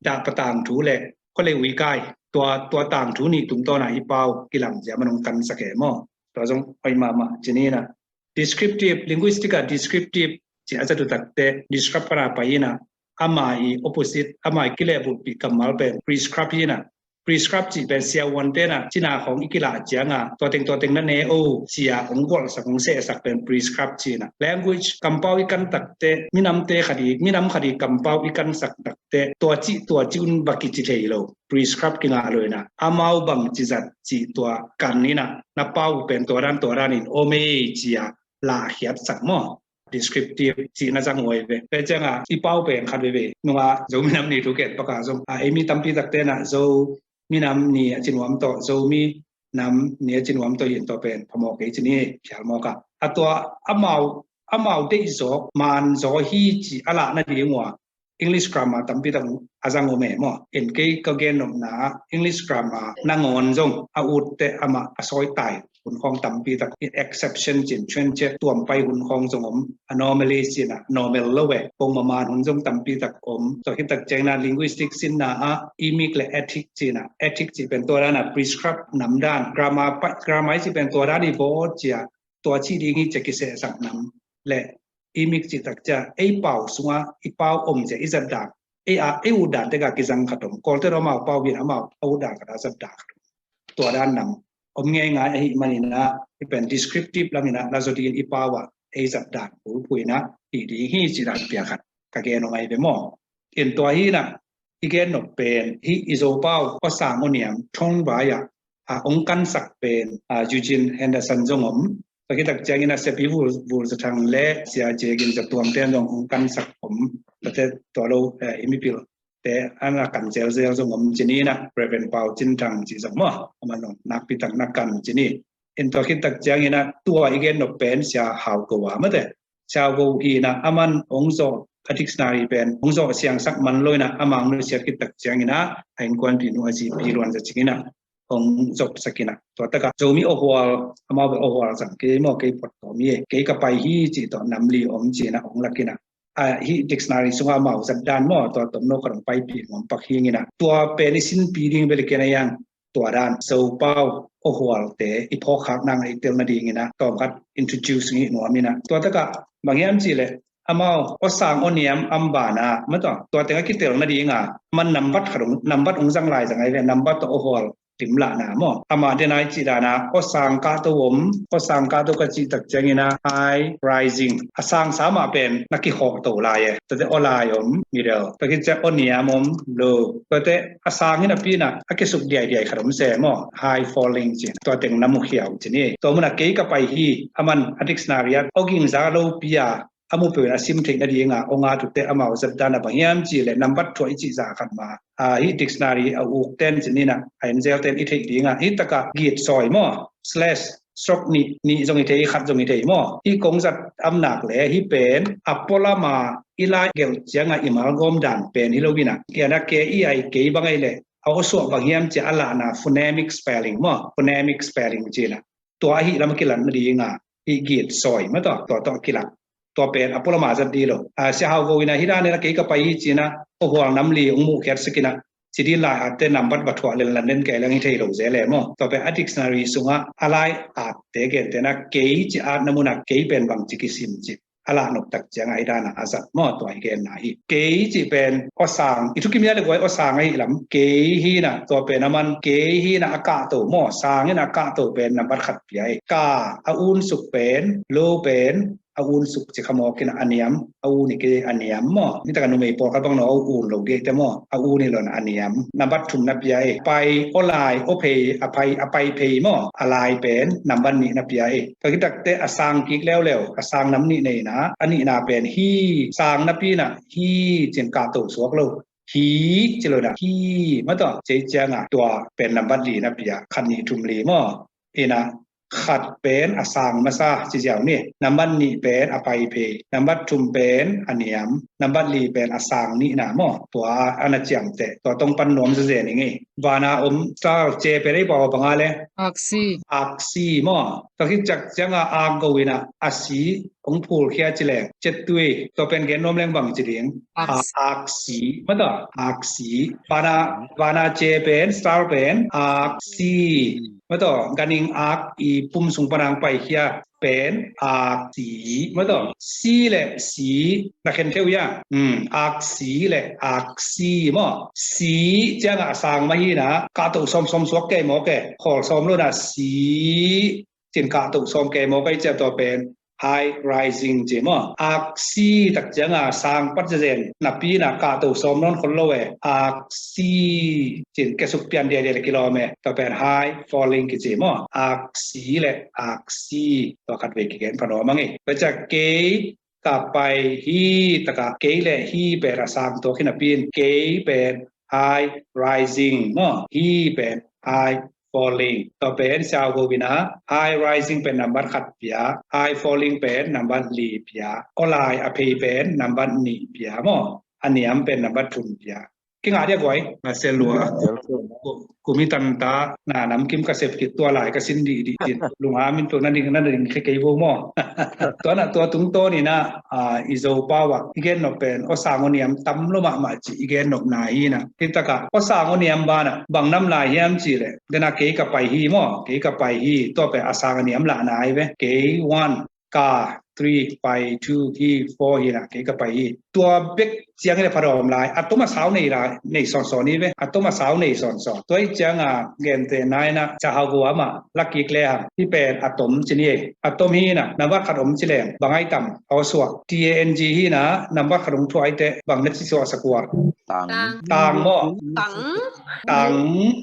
dah pa tangthu le, khualei ui kai, tua, tua tangthu nih tungtawna i pau kilam zia man hong kansak e maw. Tua zong hoih mahmah cini na. Descriptive, linguistic a descriptive ci a zatu takte, describe pana pai ina, ama i opposite, ama i kilehbulhpih kammal pen prescribe hi na. Prescribe cih pen siavuante na cina khawng i kilah cianga tua teng tua teng na ne o cia hong gualhsak hong sehsak pen prescribe cina. Language kampau i kan takte minamte khadi, minam khadi kampau i kansak takte tua cih tua cih un va kici thei lo. Prescribe kingah lo ina amau bang cizat cih tua kan ina na pau pen tua dan tua dan in om ei cia lahkhiatsak maw. Descriptive cihna zang huai ve. Tua cianga i pau pen khat veve nunga Zo minam ni thu ken paka zong a ei mi tampi takte na Zo minam ni a cinuam tawh, Zo minam ni a cinuam tawh hin tua pen phamawh kei cini phial mawka. A tua amau, amau deih zawk man zaw hi ci a lahna ding ua English grammar tampi tak a zang om e maw. En kei ka gen nopna English grammar nangawn zong a utte amah a sawitai hun khawng tampi tak exception cin thuan ciat tuam pai hun khawng zong om, anomalies cina normal lo e. Kong maman hun zong tampi tak om. Tua hi tak ciangna linguistic sinna a imik le ethic cina, ethic ci pen tua dana prescribe nam dan, grammar, grammar ci pen tua dan i baw cia tua ci ding hi cia kisehsak nam le imik ci tak cia ei pau sunga i pau om cia i zat dan ei a ei ut dan teka kizang khat om. Kawlte amau pau hin amau a ut dan khat a zat dan khat om. Tua dan nam om ngeingai ahi manina i pen descriptive lamina na zo dingin i pau a ei zat dan pulpuina hi ding hi ci dan pia khat ka gen om ai ve maw. In tua hi na i gen nop pen hi i Zo pau aw sang aw niam thong vai a a hong kansak pen a Eugene Henderson zong om. Tua hi tak ciangin a Sia Pi Vul, Vul Za Thang le Sia Cia Gin Za Tuam ten zong hong kansak om. Tua te tua lo i mipil te an a kan zelzel zong om cini na Reverend Pau Cin Thang ci zong maw. Aman zong nakpi tak na kan cini. In tua khit tak ciangin ah tua i gen nop pen Sia Hau Go a mate. Sia Hau Go hi in ah aman hong zawh a dictionary pen hong zawh siangsak man lo in ah amang nusiat khit tak ciangin ah a innkuanpih nu a zipi luan za cingin ah hong zopsak in ah tua takah Zomi awhual, amau bel awhual zang kei maw, kei phot tawh mi e, kei ka pai hi cih tawh nam li om ci in ah hong lak in ah, a, hih dictionary sungah amau zat dan maw, tua tomno khat hong paipih nuam pak hi ing in ah tua pen i sinpi ding bel i ken a iang tua dan Zopau awhualte i phawkkhak nang a i tel nading in ah tawmkhat introduce ngih nuam in ah tua takah bang hiam cih leh amau aw sang aw niam am ban a mataw tua teng a kitel nading a man nambat khat hong, nambat hong zang lai zang ai ve, nambat tawh awhual limlahna maw. Amah den ai cih dan a aw sang kahto om, aw sang kahto ka cih tak ciangin ah high rising, a sangsa mah pen na kihawhto lai e. Tuate aw lai om, middle, tua khit ciang aw niam om, low, tuate a sang hi napi in ah a kisuk diaidiai khat om se maw, high falling ci. Tua teng na mukhiau ci ni. Tua mun ah kei ka pai hi, aman a dictionary ah aw gingza lopi a a mupi un a sim theih nading a hong at uh teh amau zat dan a bang hiam cih leh nambat thuah i cih zah khat mah a, hih dictionary a ukten ci ni in ah a enzelten i theih ding a, hih takah gitsawi maw, slash, stroke nih, nih zong i thei, khat zong i thei maw. Hih kong zat amnak leh hih pen a pualam a i lai gelh ciang a i malgawm dan pen hi lo in ah, kian a kei i ai kei bang ai leh a aw suah bang hiam ci a lahna phonemic spelling maw, phonemic spelling ci in ah tua ahi lam a kilat nading a hih gitsawi mataw tua tawh a kilat. Tua pen a pualam a zat di lo. A, Sia Hau Go in ah hih dan in ah kei ka pai hi ci in ah awhual nam li hong muhkhiatsak in ah ci din lai atte nambat va thuah lenlan den kei leng hi thei lo zel e maw. Tua pen a dictionary sungah a lai atte gente in ah kei ci atna mun ah kei pen bangci kisim ci a lah nop tak ciang a hih dan a a zat maw, tua i genna hi. Kei cih pen aw sang, i thukim hia le guai aw sang ahi lam, kei hi in ah tua pen aman kei hi in ah a kahto maw, sang in ah a kahto pen nambat khat pia hi. Ka, a un suk pen, lo pen, a un suk ci kha mawk in ah a niam, a un hi kei a niam maw. Nitak a numei pawlkhat bang no a un lo dei te maw, a un hi lo in ah a niam. Nambat thum na pia hi. Pai, aw lai, aw phei, a pai, a pai phei maw, a lai pen nambat nih na pia hi. Tua khit tak teh a sang kik leuleu, a sang nam nih nei in ah a nihna pen hi, sang napi in ah hi ci in kahto suak lo. Hi ci lo in ah hi mataw, ci ciang a tua pen nambat li na pia, khat nih thum li maw. In ah khat pen a sang masa ci ziau ni, nambat nih pen a pai phei, nambat thum pen a niam, nambat li pen a sang nihna maw. Tua a na ciamteh, tua tong pan nuam zazen ing ei. Van a om star, ce pen ei pau bang a le? Aksi. Aksi maw. Tua khit ciang a ak go in ah a si hong phulkhia ci leng, cettui, tua pen gen nuam leng bang ci ding? Aksi. Aksi mataw, aksi. Van a, van a ce pen, star pen aksi mataw, ganhing ak i pum sung pan a hong paikhia pen aksi mataw. Si le si na khen theu ia? Hmm, aksi le aksi maw. Si ciang a sang mah hi in ah kahto sawmsawm suak kei mawk e, khawl sawm lo in ah si ci in kahto sawm kei mawk e, ci a tua pen high rising ci maw. Aksi tak ciang a sang pat zazen napi in ah kahto sawm nawn khol lo e, aksi ci in kiasuk pian diaidiai le kilawm e, tua pen high falling kici maw. Aksi le aksi, tua khat vei kigen pha nuam ing ei. Tua ciang kei ka pai hi takah kei le hi pen a sang tuak hi napi in kei pen high rising maw, hi pen high falling. Tua pen Sia Hau Go in ah high rising pen nambat khat pia, high falling pen nambat li pia, aw lai a phei pen nambat nih pia maw, a niam pen nambat thum pia. Kingah dia guai. Nga sel lua. Kum hi tanta na namkim ka sep khit tua lai ka sin dihdih din. Lunga min tua na ding, na ding khe kei bo maw. Tua na tua tungtawn in ah, a, i Zopau ah i gen nop pen aw sang aw niam tam lo mahmah ci i gen nopna hi in ah. Hi takah aw sang aw niam ban ah bang nam lai hiam ci leh, den a kei ka pai hi maw, kei ka pai hi, tua pen a sang a niam lahna hi ve. Kei one, ka three, pai two, hi four hi in ah kei ka pai hi. Tua bek ciang hi le pha dawm lai, a tom a sau nei lai, nei sawnsawn hi ve. A tom a sau nei sawnsawn. Tua hi ciang a gentehna in ah Sia Hau Go amah la kik le hang, hih pen a tom ci ni ei. A tom hi in ah nambat khat om ci leng bang ai tam, aw suak. T A N G hi in ah nambat khat hong thuah ai teh bang na ci suak sak ua? Tang. Tang maw. Tang. Tang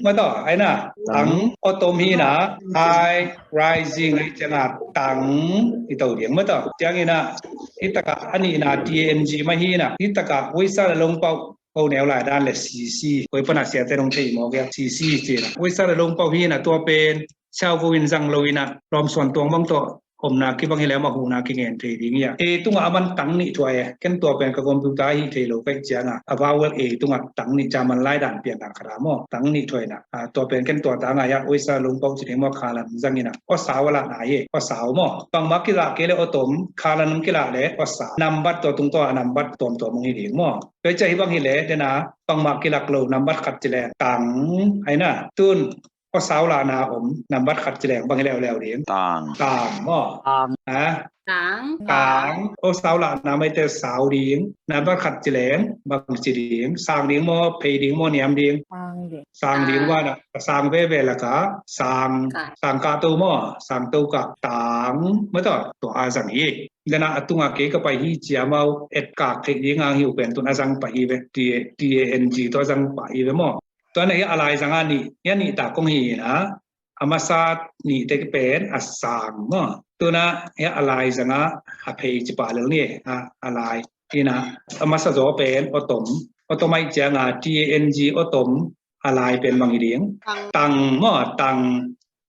mataw, ai na. Tang. Aw tom hi in ah high rising, hi ciang a tang i to ding mataw. Ciang in ah hi takah a nihna T A N G mah hi in ah, hi takah Voisa le Longpau, ko neu lai dan le C C, koi pan a siate nong thei mawk ia, C C ci in ah. Voisa le Longpau hi in ah tua pen Siau vo in zang lo in ah lawmsuan tuang bang tawh omna kibang hi leh amah huhna kingen thei ding hi a. A tungah a man tang nih thuah e. Ken tua pen ka computer hi thei lo ka hih ciangah a vowel A tungah tang nih German lai dan pian dan khat a maw, tang nih thuah in ah, tua pen ken tua tangah hi a, uisa lungpau ci ding maw, khalan zang in ah aw sau a lahna hi. Aw sau maw, bangmah kilah kei leh aw tom, khalan kilah leh aw sau. Nambat tua tungtawn a nambat tuamtuam hong hi ding maw. Tua hi ciah hih bang hi leh dena bangmah kilak lo, nambat khat ci leng tang, ai na. Tun aw sau lahna om, nambat khat ci leng bang hi leuleu ding? Tang. Tang maw? Tang. Ha? Tang. Tang. Aw sau lahna maite sau ding, nambat khat ci leng bang ci ding? Sang ding maw, phei ding maw, niam ding? Sang ding. Sang ding. Sang. Ua na, sang veve lakah sang, sang kah to maw, sang to kah, tang maw, tua a zang hi. Dena a tungah kei ka pai hi ciamau, et kak theih ding ang hi uh pen tun a zang pah hi ve, T A N G tawh a zang pah hi ve maw. Tua na hi a lai zangah nih, hi a nih ta kong hi in ah, a masa nihte pen a sang maw. Tuna hi a lai zangah a phei ci pah lel ni, a, a lai. In ah a masa zaw pen aw tom. Aw tom ahih ciangah T A N G aw tom, a lai pen bang hi ding? Tang. Tang maw, tang.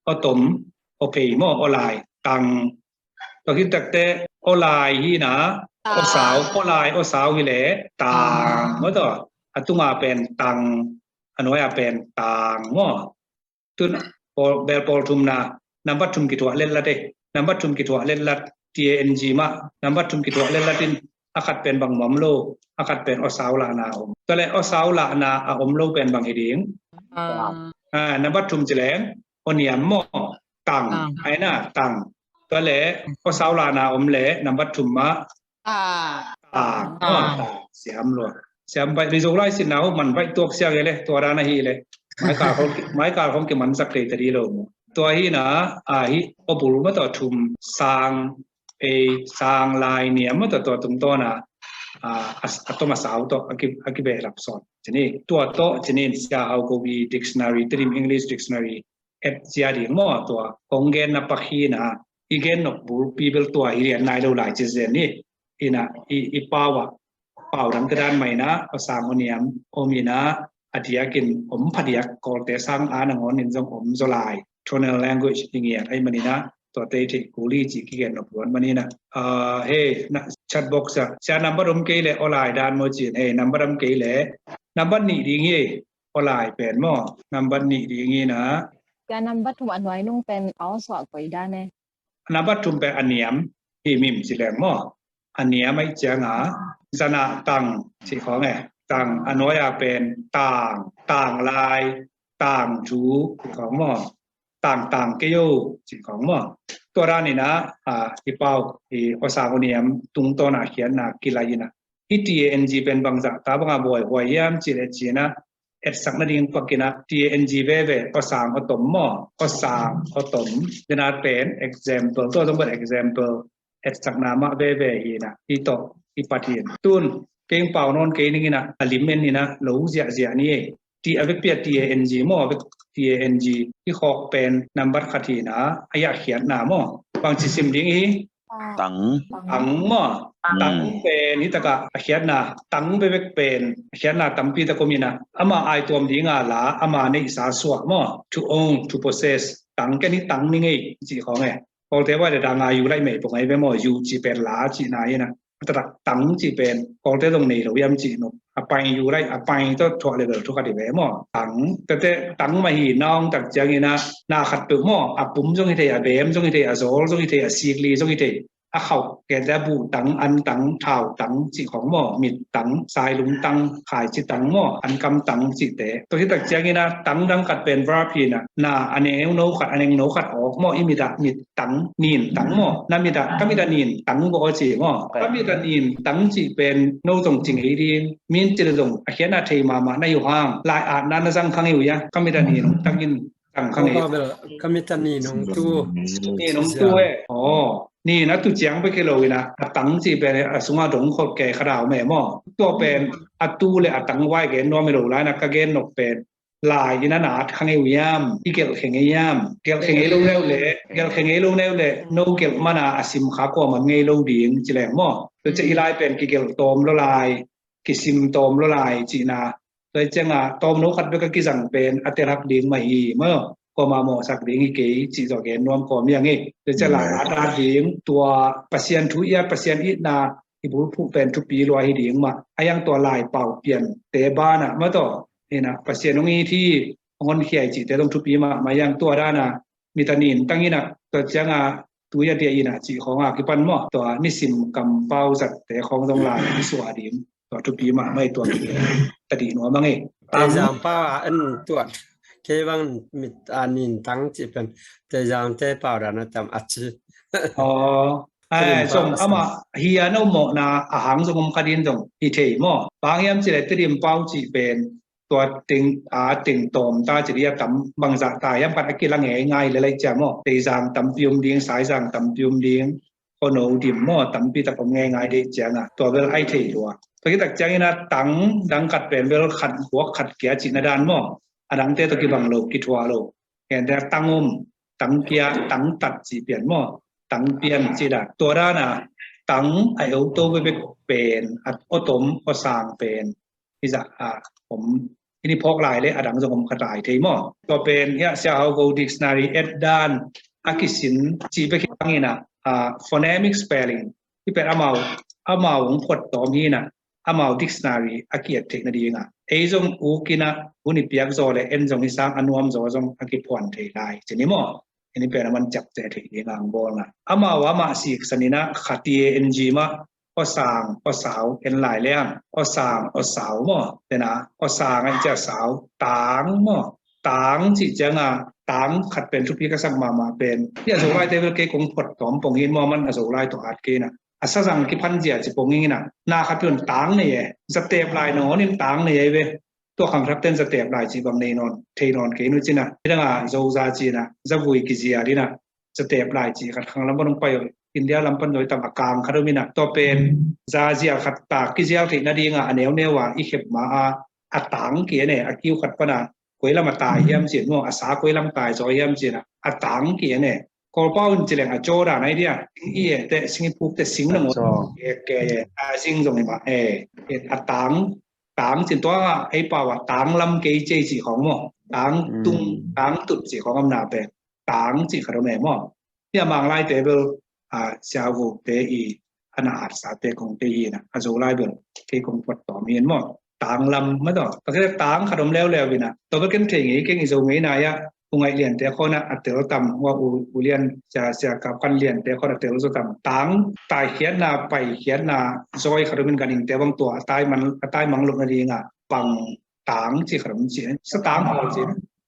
Aw tom, aw phei maw, aw lai, tang. Tua khit takteh aw lai hi in ah, aw sau, aw lai, aw sau hi leh tang maw, tua a tungah pen tang, a nuai-ah pen tang maw. Tun pawl, bel pawl thumna, nambat thum kithuah letlat e. Nambat thum kithuah letlat, T A N G mah, nambat thum kithuah letlat in, a khat pen bang om lo, a khat pen aw sau lahna om. Tua leh aw sau lahna a om lo pen bang hi ding? Ah. Ah, nambat thum ci leng aw niam maw, tang. Tang. Ai na, tang. Tua leh aw sau lahna om leh nambat thum mah, tang. Tang. Tang. Tang. Siam lua. Siam baih, Mizo lai sinna uh man baih tuak siang e le, tua dan ahi le. Mai kal khong ki, mai kal khong kimansak thei ta di lo maw. Tua hi in ah, a hi aw bul maw, tua thum, sang, phei, sang, lai, niam maw, tua, tua tungtawn a, a, a, a tom a sau tawh a ki, a kibehlap sawt ci ni. Tua tawh ci ni in Sia Hau Ko Wi dictionary, Tedim English dictionary, et zia ding maw, tua kong genna pak hi in ah, i gen nop bulpi bel tua hi lian nai lo lai ci zen ni. In ah i, i pau ah, pau dangte dan mah in ah aw sang aw niam om in ah, a diakin om phadiak, Kawlte sang a nangawn in zong om zaw lai. Tonal language i ngiat ahih manin ah, tua tei theih kul hi cih kigen nop luat manin ah. Ah, hei, na, chat box ah, sia nambat om kei leh aw lai dan maw ci in, hei, nambat om kei leh, nambat nih ding hi, aw lai pen maw, nambat nih ding hi in ah. Sia nambat thum a nuai nung pen aw suah koi dan e? Nambat thum pen a niam, himhim ci leng maw. A niam ahih ciangah, zan ah tang ci khawng e. Tang, a nuai-ah pen tang, tang lai, tang thu ci khawng maw. Tang, tang kei o ci khawng maw. Tua dan in ah, a, i pau, i aw sang aw niam tungtawn a khiatna kilai in ah, hih T A N G pen bangzah ta bangah buaihuai hiam cih leh ci in ah, etsak nading pak in ah, T A N G veve, aw sang aw tom maw, aw sang aw tom. Dena pen example, tua zong pen example, etsakna mah veve hi in ah, hih tawh i pat hi in. Tun kei pau nawn kei ning in ah, a lim en in ah, lo ziahziah ni ei. Ti a vekpi a T A N G maw, a vek T A N G, hih khawk pen nambat khat hi in ah, a yah khiatna maw. Bangci sim ding hi? Tang. Tang maw. Tang pen hi takah a khiatna, tang vevek pen a khiatna tampi tak om in ah, ama aituam dinga la, ama neihsa suah maw. To own, to possess. Tang, ken hi tang ning ei ci khawng e. Kawlte vai le danga yu laih mei pong ai ve maw, yu ci pen la cihna hi in ah. A taktak tang ci pen Kawlte zong nei lo hiam cih nop. A paing yu laih, a paing tawh thuah level thu khat hi ve maw. Tang, tate tang mah hi, na hong tak ciangin ah, na khat peuh maw, a pum zong hi thei, a beem zong hi thei, a zawl zong hi thei, a sikli zong hi thei. A khauh kente a buh tang, an tang, thau tang cih khawng maw, mit tang, sailung tang, khaici tang maw, ankam tang cihte. Tua hi tak ciangin ah, tang dang khat pen verb hi in ah, na a neu no khat, a neng no khat awk maw, i mit ah mit tang, nin tang maw, na mit ah, ka mit ah nin tang go aw ci maw. Ka mit ah nin tang cih pen no zong ci ngei ding, min cil zong a khiatna thei mahmah na hi uh hang, lai atna na zang kha ngei uh hia, ka mit ah nin tang in, tang kha ngei. Ka mit ah nin hong tu. Nin hong tu e. Aw, nin a tu ciang bek hi lo in ah, a tang cih pen a sungah dong khol kei kha dau meh maw. Tua pen a tu le a tang vai gen nuam hi lo lai in ah, ka gen nop pen lai in a na at kha ngei uh hiam, i gelh khe ngei hiam. Gelh khe ngei lo neu le, gelh khe ngei lo neu le, no gelh man a a sim kha kuamah ngei lo ding ci leng maw. Tua ciah i lai pen kigelh tawm lua lai, kisim tawm lua lai cihna. Tua ciangah tawm no khat bek a kizang pen a telhak ding mah hi maw. kuamah mawhsak ding hi kei cih zawh gen nuam kawm hi a ngei. Tua ciang lai a dat ding, tua Pasian thu i at, Pasian itna i bulphuh pen thupi lua hi ding mah. A hiang tua laipau piante banah mah tawh hi na, Pasian hong it hi, hong honkhia hi cihte zong thupi mahmah hi a, tua dana mit a nin tang hi na, tua cianga tui a diah hi na cih khawng a kipan maw, tua nisim kampau zatte khawng zong lai i suah ding, tua thupi mahmah hi, tua tadih nuam a ngei. Tang Teizang pau a en tuat. Kei bang mit a nin tang cih pen Teizang te pau dan a tam a ci. Aw. Ai, zong ama hi a no mawhna a hang zong om kha ding zong hi thei maw. Bang hiam cih leh Tedim pau cih pen tua teng, a, teng tawm ta cih dih a tam bangzah ta hiam khat a kilang ngei ngai le lai cia maw. Teizang tampi om ding, Saizang tampi om ding, Khuano dim maw, tampi tak om ngei ngai dih cianga tua bel ai thei lua. Tua kitak ciangin a tang dang khat pen bel khat guak khat kia cihna dan maw. A dangte tua kibang lo, kithuah lo. Hente a tang um, tang kia, tang tat cih pian maw, tang pian cih dan. Tua dana tang a euto bekbek pen, a awtom awsang pen hi zah a om. Hini phawk lai le a dang zong om kha lai thei maw. Tua pen hiah Sia Hau Go dictionary et dan a kisin cih bek hi bangin a, a, phonemic spelling hi pen amau, amau hong phuat tawm hi na, amau dictionary a ki-et theih nadinga ei zong ukin a hun i piak zaw le en zong hi sang a nuam zaw zong a kiphuan thei lai ci ni maw. Hini pen a man ciak ce theih ding ang bawlna. Amau amah siksan in a kha T A N G mah, awsang awsau en lai le ang, awsang awsau maw. Tena awsang a i cia sau, tang maw. Tang cih cianga tang khat pen thupi ka sak mahmah pen hi a Zolai te bel kei kong phuat tawm pong hi maw, man a Zolai tawh at kei na. A sazang kiphan zia ci pong hi na, na khat pen tang nei e, zatep lai nawn in tang nei e ve. Tua khangthak ten zatep lai cih bang nei nawn, thei nawn kei nu cina. Hi danga zoza cina, zavui kizia dina, zatep lai cih khat khang lam pan hong pai uh. India lam pan zawi tam a kang khat om ina. Tua pen zazia khat tak kizial theih nadinga a neuneu a i khep ma a, a tang ki ene, a kiu khat pana koi lam a tai hiam cin maw, a sa koi lam tai zaw hiam cina, a tang ki ene. Kawlpau in ci leng a caw dan ai dia. Sing i et teh, sing i phuk teh, sing nangawn. A caw. Ek ke e, a sing zong i mah e. A tang, tang cin tua ei pau a tang lam kei cei cih khawng maw. Tang tung, tang tut cih khawng om na pen. Tang cih khat om e maw. Nia Mang lai te bel, a, Sia Go te i a na at sa te kong te hi na. A Zolai bel kei kong phuat tawm hi maw. Tang lam mah tawh. Tua khit teh tang khat om leuleu ina. Tua bel ken thei ngei keng i Zo ngei na ia. U Ngaih Lian te khawng a tel tam, hua U, U Lian, Sia, Sia Kap Kan Lian te khawng a tel zaw tam. Tang, taikhiatna, paikhiatna, zawi khat om in Gan Ing te bang tua, a tai man, a tai mang loh nadinga, pang tang cih khat om ci. Satang hal ci.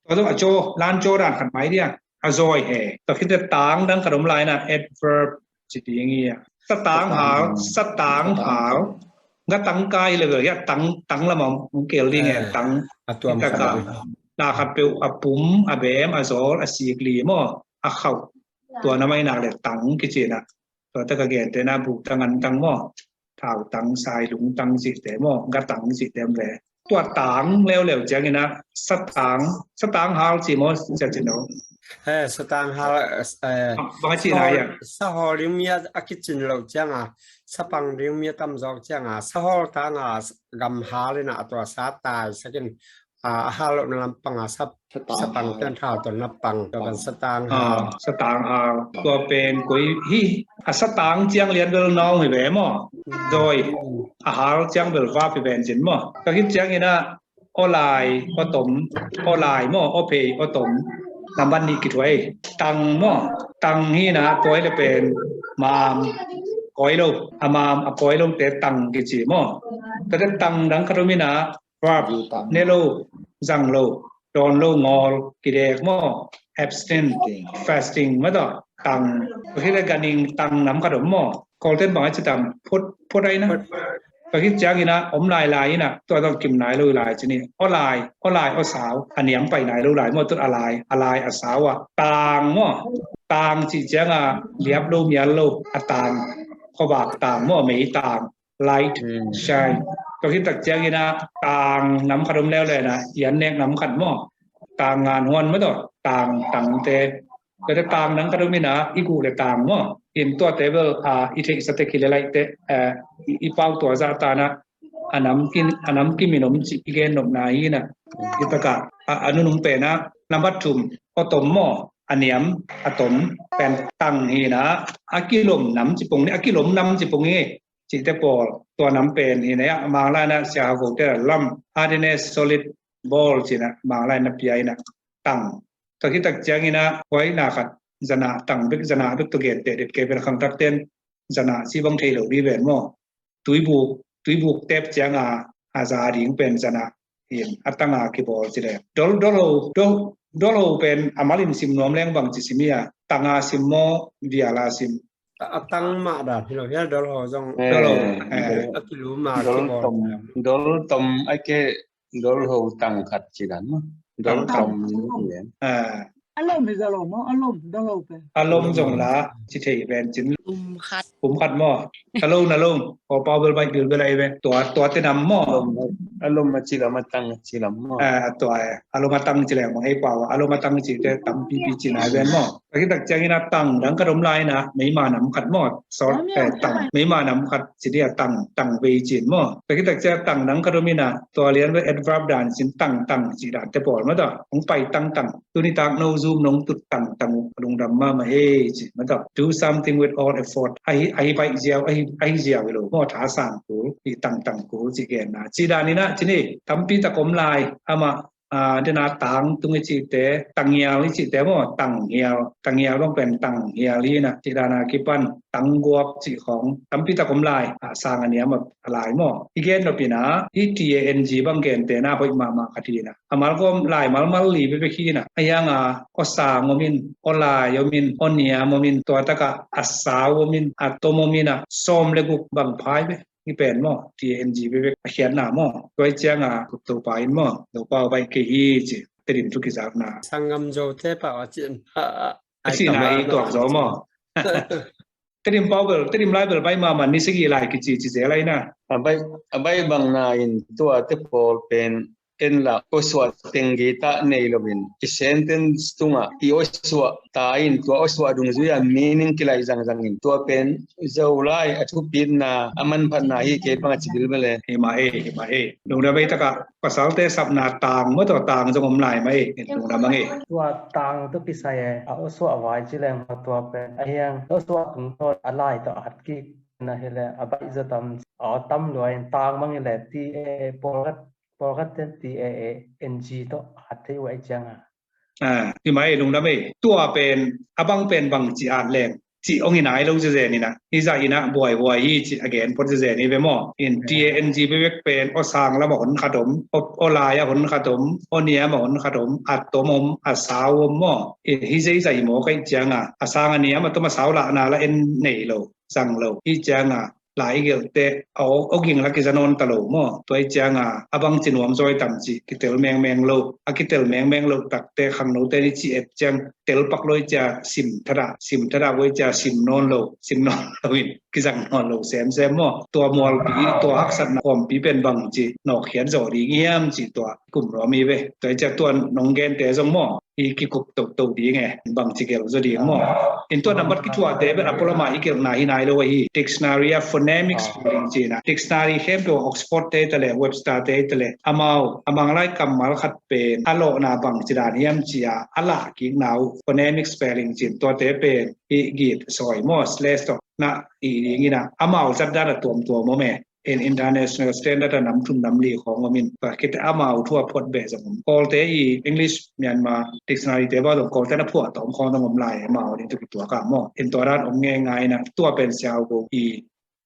Tua zong a caw, lan caw dan khat mai dia. A zawi he. Tua khit teh tang dang khat om lai na, adverb ci ding hi a. Satang hal, satang hal. Nga tang kai level, ya tang, tang lam om, ong kel ding e, tang. A tuam khat. Na khat peuh a pum, a bem, a zawl, a sik li maw, a khauh. Tua na mai nak le tang kici na. Tua te ka gen te na bu tang an tang maw. Thau tang, sai lung tang cihte maw, ga tang cihte om ve. Tua tang leuleu ciangin a, satang, satang hal ci maw, cia cin lo. He, satang hal, eh, bang a cihna ia. Sahol ding mi a kicin lo cianga, sapang ding mi a tam zawk cianga, sahol tanga gam hal ina a tua sa tai sakin, a, a hal lohna lampanga sap, satang ten hal ton na pang, tua kan satang hal. Satang hal. Tua pen koi hi, a satang ciang lian bel nawng hi ve maw. Zawi. A hal ciang bel vap hi ven cin maw. Tua khit ciangin a, awlai, awtom, awlai maw, awphei, awtom. Nambat nih kithuai. Tang maw. Tang hi na, tua hi le pen, mam, kawi lo. A mam, a kawi lo te tang kici maw. Tua te tang dang khat om ina, verb, ne lo, zang lo, dawn lo, ngawl, kidek maw, abstain, fasting, maw tawh, tang, tua hi le Gan Ing tang nam khat om maw, Kawlten bang a ci tam, phut, phut ai na. Tua hi ciangin a, om lai lai ina, tua tawh kim nai lo lai ci ni, awlai, awlai, awsau, a niam pai nai lo lai maw, tut a lai, a lai, a sau a, tang maw, tang ci cianga, liap lo, mial lo, a tang, khuavak tang maw, mei tang, light, shine. Tua khit tak ciangin a tang nam khat om leuleu na, i an nek nam khat maw. Tang ngan huan maw tawh, tang, tangte. Tua te tang nam khat om ina, i guh le tang maw. In tua te bel, a, i theihsa te ki le laih te, a, i, i pau tua zah ta na, a nam kim, a nam kim in om ci i gen nopna hi na. I taka, a, a nunung pen a, Nambat thum, aw tom maw, a niam, a tom pen tang hi na, a kilom nam ci pong ni, a kilom nam ci pong hi. Cihte pawl, tua nam pen hi na, a Manglai na sia ha ko te lam, hardness, solid, ball ci na, Manglai na pia hi na, tang. Tua khit tak ciangin a, huai na khat, zana tang bek, zana bek tua gen te det ke pen khang tak ten, zana ci bang thei lo di ven maw. Tuibuk, tuibuk tep ciang a, a za ding pen zana in, a tang a kibawl ci le. Dol, dol ho, dol, dol ho pen a malin sim nuam leng bang ci sim hi a, tang a sim maw, vial a sim. A, a tang mah dan hi lo hial dol ho zong. Dol ho, eh. A kilum a kibawl. Dol tom, a ke dol ho tang khat ci dan maw. Dol tom. Ah. A lom hi za lo maw, a lom, dol ho pen. A lom zong la, ci thei ven cin. Um khat. Um khat maw. A lom, a lom. Ko pau bel baih bilbel ai ve. Tua, tua te nam maw. A lom a ci lam, a tang a ci lam maw. Ah, tua, eh. A lom a tang ci leng bang ei pau. A lom a tang ci te tampipi ci nai ven maw. Tua khit tak ciangin a tang dang khat om lai na, meima nam khat maw. Sort, eh, tang. Meima nam khat ci dia tang, tang vei cin maw. Tua khit tak ciang tang dang khat om in a, tua lian ve adverb dan cin tang, tang ci dan te pawl maw ta. Hong pai tang, tang. Tuni tak no zum nong tut tang, tang uh lungdam mahmah hi ci maw ta. Do something with all effort. Ahi, ahi baih ziau, ahi, ahi ziau hi lo maw, tha sang kul, i tang, tang kul ci gen na. Ci dan in a, ci ni, tampi tak om lai, amah, ah, dena tang tung i cihte, tang hial i cihte maw, tang hial, tang hial bang pen tang hial hi na, ci dan a kipan, tang guak ci khong, tampi tak om lai, ah, sang a niam a lai maw. I gen nop in a, i T A N G bang gen te na hoih mahmah khat hi na. A malgawm lai malmal li bekbek hi na. A hiang a, aw sang om in, aw lai om in, aw niam om in, tua tak a, a sau om in, a tom om in a, sawm le guk bang phai ve. Hi pen maw, T A N G bekbek a khiatna maw. Tua i ciang a, kup to pa in maw, to pa baih kei hi ci, Tedim thu kizakna. Sanggam zo te pa a cin. A, a, a cina i tuak zo maw. Tedim pau bel, Tedim lai bel baih mahmah ni sagi lai kici ci zel lai na. A baih, a baih bang na in tua te pawl pen en la aw suah teng gita nei lo in. I sentence tunga i aw suah ta in tua aw suah dungzui a meaning kilai zangzang in. Tua pen Zolai a thupitna a manphatna hi kei bang a ci bilbel e. Hi mah e, hi mah e. Lungdam ei taka pasalte sapna tang maw, tua tang zong om lai mah e. Lungdam ang e. Tua tang tawh kisai e, a aw suah vai ci leng maw tua pen. A hiang aw suah tung tawh a lai tawh a hat kik na hi le a baih zaw tam, a aw tam lua in tang mang hi le T A A pawlkhat, pawlkhat ten T A A N G tawh a hat thei uh a i ciang a. Ah, hi mah e, lungdam e. Tua pen, a bang pen bang ci at leng. Ci ong hi nai lo zezen in a. Hi zah in a buaihuai hi ci a gen phot zezen hi ve maw. In T A N G bekbek pen aw sang lam a hon khat om, aw, aw lai a hon khat om, aw niam a hon khat om, a tom om, a sau om maw. In hi zei zah hi maw ka i ciang a. A sang a niam a tom a sau lahna la en nei lo, zang lo. Hi ciang a. Lai i gelhte, aw, aw ging la kiza nawn ta lo maw. Tua i ciang a, a bang ci nuam zaw i tam ci, kitel mengmeng lo. A kitel mengmeng lo takte, khangnote ni ci et ciang, tel pak lo i cia sim thada, sim thada vo i cia sim nawn lo, sim nawn lo in, kizang nawn lo semsem maw. Tua mualpi, tua haksatna kawmpi pen bang ci, nawkkhiat zaw ding hiam ci tua, kum ruam i ve. Tua i cia tua nong gente zong maw. I kikup toto ding e, bang ci gelh zaw ding maw. In tua nambat kithuahte bel a pualama i gelhna hi nai lo ahi. Dictionary a phonemic spelling cihna. Dictionary khempeuh Oxford te tale, Webster te tale. Amau, a Manglai kammal khat pen, a lawhna bang ci dan hiam cia, a lah kikna uh phonemic spelling cin tuate pen, i git sawi maw, slash tawh na i ding in a, amau zat dan a tuamtuam om e. In international standard a nam thum nam li khawng om in, tua khit amau thu a phot beh zong om. Kawlte i English Myanmar dictionary te bang zong Kawlte na phuah tawm khawng zong om lai, amau ding thu kituak a maw. In tua dan om ngeingai in a, tua pen siau go i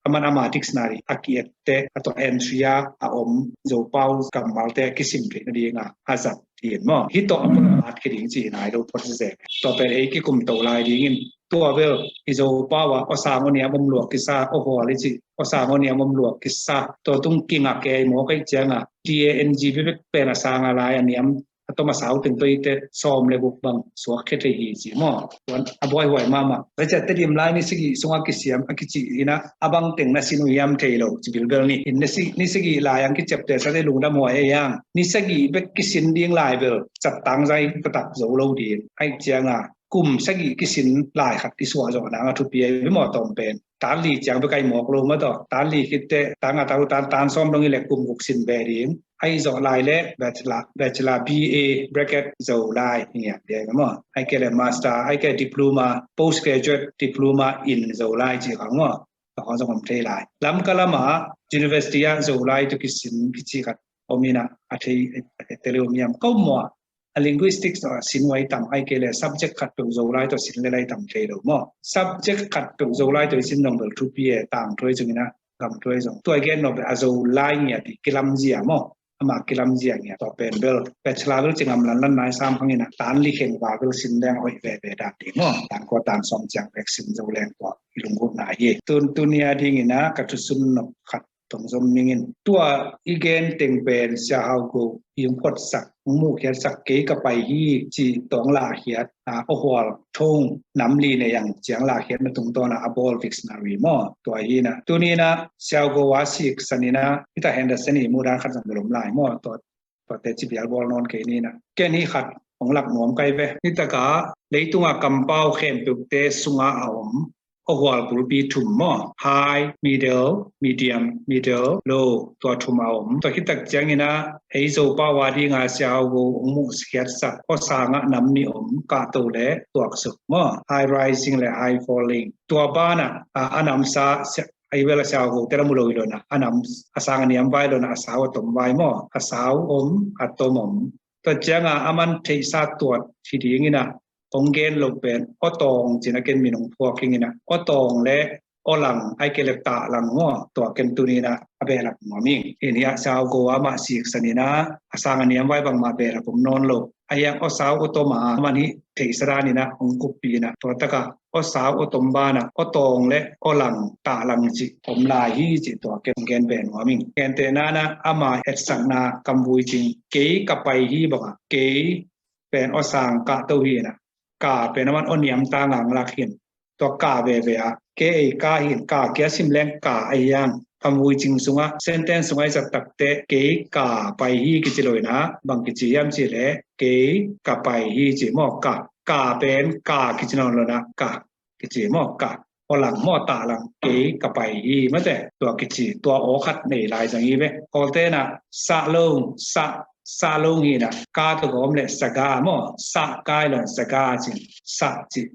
aman ama dictionary a ki-ette, a tua entry a a om Zopau kammalte a kisim theih nading a a zat ding maw. Hih tawh a pualat khe ding ci hi nai lo phot zezen. Tua pen ei kikum to lai dingin tua bel i Zopau a aw sang aw niam om luak kisa, aw hual i ci, aw sang aw niam om luak kisa, tua tung kinga kei maw ka i ciang a T A N G bekbek pen a sang a lai a niam a tom a sau teng tawh i te sawm le guk bang suak khe thei hi ci maw. Tuan a buaihuai mahmah. Tua ciah Tedim lai ni sagih sungah kisiam a kici hi na, a bang teng na sin uh hiam thei lo ci bilbel ni. In ni sagih lai ang kiciapteh sate lungdam huai ei ang. Ni sagih bek kisin ding lai bel cattang zai taktak zo lo ding. Aih ciang a kum sagih kisin lai khat i suah zawh nang a thupi ei maw tawm pen. tan li ciang bek a hi mawk lo maw taw. Tan li khit teh tan nga tan ruk tan tan sawm dong hi leh kum guk sin ve ding. Ahi zawh lai leh bachelor, bachelor B A bracket Zolai ngiat liai maw. Ahih kei leh master, ahih kei leh diploma, postgraduate diploma in Zolai ci khawng maw. Tua khawng zong om thei lai. Lamka lamah university ah Zolai tawh kisin kici khat om in ah, a thei, a thei tel om hiam, ka um maw. A linguistics tawh a sin huai tam, ahih kei leh subject khat peuh Zolai tawh sin lel a tam thei lo maw. Subject khat peuh Zolai tawh i sin zong bel thupi e, tangthu ahi zongin ah, gamthu ahi zong. Tua i gen nop leh a Zolai ngiat i kilamzia maw. Amah kilamzia ngiat, tua pen bel bachelor bel ci ngam lanlan nai sam hang in ah, tan li kheng val bel sin leng hoih veve dan ding maw. Tan kua tan sawm ciang bek sin zo leng tua i lunggulhna hi. Tun, tuni a dingin ah ka thusun nop khat tong zom ning in, tua i gen teng pen Sia Hau Go i hong photsak, hong muhkhiatsak, Kei Ka Pai Hi ci tawh lahkhiat, a, Awhual Thong nam li nei ang ciang lahkhiatna tungtawn a a bawl dictionary maw. Tua hi in ah, tuni in ah Sia Hau Go a siksan in ah, hi ta Henderson i muhdan khat zong bel om lai maw. Tua, tuate ci bial bawl nawn kei ni in ah, ken hih khat hong lak nuam ka hi ve. Hi tak ah leitung a kampau khempeuhte sungah a om Awhual bulpi thum maw, high, middle, medium, middle, low, tua thum a om. Tua khit tak ciangin ah ei Zopau a ding a Sia Hau Go hong muhkhiatsak, aw sang ah nam nih om, kahto leh tuaksuk maw, high rising leh high falling. Tua ban ah, a, a namsa, Sia-, ei bel a Sia Hau Go te la mu lo hi lo in ah, a nam, a sang a niam vai lo in ah, a sau a tom vai maw, a sau om, a tom om. Tua ciang a aman theihsa tuat hi ding in ah, hong gen loh pen aw tawng ci in ah ken min hong phuak ing in ah, aw tawng leh aw lang, ahih kei leh tah lang maw, tua ken tuni in ah a behlap nuam ing. Hi in ah Sia Hau Go amah siksan in ah, a sang a niam vai bangmah behlap om nawn lo. Ahih hang aw sau aw tom a, aman hih theihsa dan in ah hong kuppih in ah, tua tak ah aw sau aw tom ban ah aw tawng leh aw lang, tah lang cih om lai hi cih tua ken hong gen beh nuam ing. Gentehna in ah ama etsakna Kam Vui Cing, Kei Ka Pai Hi bang ah, kei pen aw sang kahto hi in ah, ka pen aman aw niam ta ngang lak hi in, tua ka veve ah, kei ei ka hi in, ka kia sim leng ka ahi hang. Kam Vui Cing sungah, sentence sungah i zat tak teh, Kei Ka Pai Hi kici lo in ah, bang kici hiam cih leh, Kei Ka Pai Hi ci maw. Ka, ka pen ka kici nawn lo in ah, ka kici maw, ka. Aw lang maw, tah lang, Kei Ka Pai Hi maw te, tua kici, tua aw khat nei lai zang hi ve. Kawlte in ah sa long, sa, sa long hi in ah, ka tawh ka om leh sa ga maw, sa ga hi lo in sa ga ci, sa ci.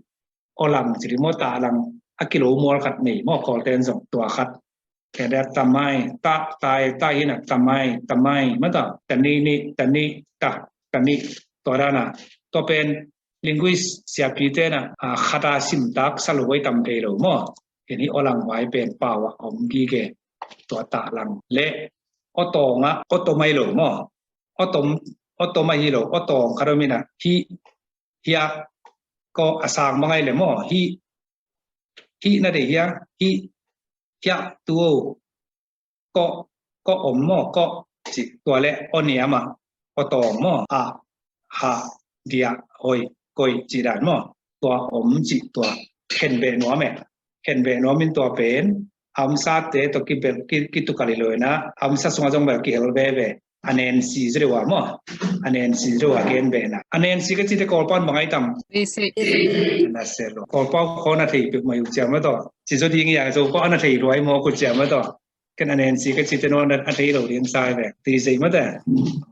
Aw lang ci ding maw, tah lang, a kilo mual khat nei maw, Kawlte in zong tua khat. Kei deh, tamai, ta, tai, ta hi in ah, tamai, tamai maw ta, tani, ni, tani, ta, tani. Tua dan ah, tua pen linguist siapite in ah, a, khat a simtak sa lo huai tam thei lo maw. Hi in ah, aw lang vai pen pau ah om gige. Tua tah lang leh aw tawng ah aw tom ahi lo maw. Aw tom, aw tom ahi lo, aw tawng khat om in ah, hih, hiah, kawh, a sang bang ahi leh maw, hih, hih na deih hiah, hih, hiah tu o, kawh, kawh om maw, kawh ci. Tua leh aw niam ah aw tawng maw, a, ha, dia, hoi, koi cih dan maw. Tua om cih tua khen beh nuam e. Khen beh nuam in, tua pen a omsate tawh kibel, ki, kitukal hi lo in ah, a omsa sungah zong bel kihel veve. A nen si zaw deuh a maw. A nen si zaw deuh a gen beh in ah. A nen si ka cite Kawlpau in bang ahi tam? Basic. Na se lo. Kawlpau khawng na thei peuhmah uh ciam a taw. Ci zaw ding hi a, Zopau a na thei lua hi mawk uh ciam a taw. Ken a nen si ka cite nuam a thei lo ding sa hi ve. Ti zei maw te.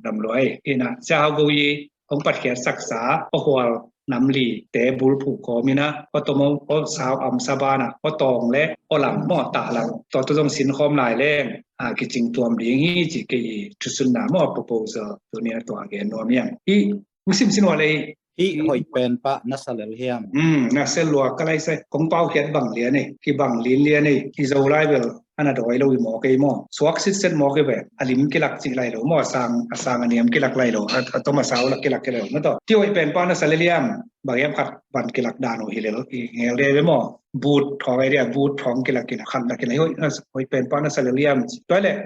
Dam lua hi. Hi in ah, Sia Hau Go i hong patkhiatsaksa, aw hual nam lite bulphuh kawm in ah, aw tom, aw sau, a omsa ban ah aw tawng leh aw lang maw, tah lang, tua tawh zong sin khawm lai leng, a, kicing tuam ding hi ci kei i thusunna maw, proposal, tuni a tua gen nuam hi hang. Hih, hong simsim uh leh, hih hoih pen pah na sa lel hiam? Hmm, na sa lua ka lai sa, kong paukhiat bang lian ei, kibang lin lian ei, i Zolai bel a na dawi lo hi mawk ei maw. Suak sitset mawk ei ve, a lim kilak cih lai lo maw, a sang, a sang a niam kilak lai lo, a, a tom a sau la kilak kilak lo maw taw. Hih hoih pen pah na sa lel hiam, bang hiam khat van kilak dan uh hi lel, i ngel de ve maw. But thawng ei dia, but thawng kilak in a khan la kilak, hih hoih na, hoih pen pah na sa lel hiam. Tua leh,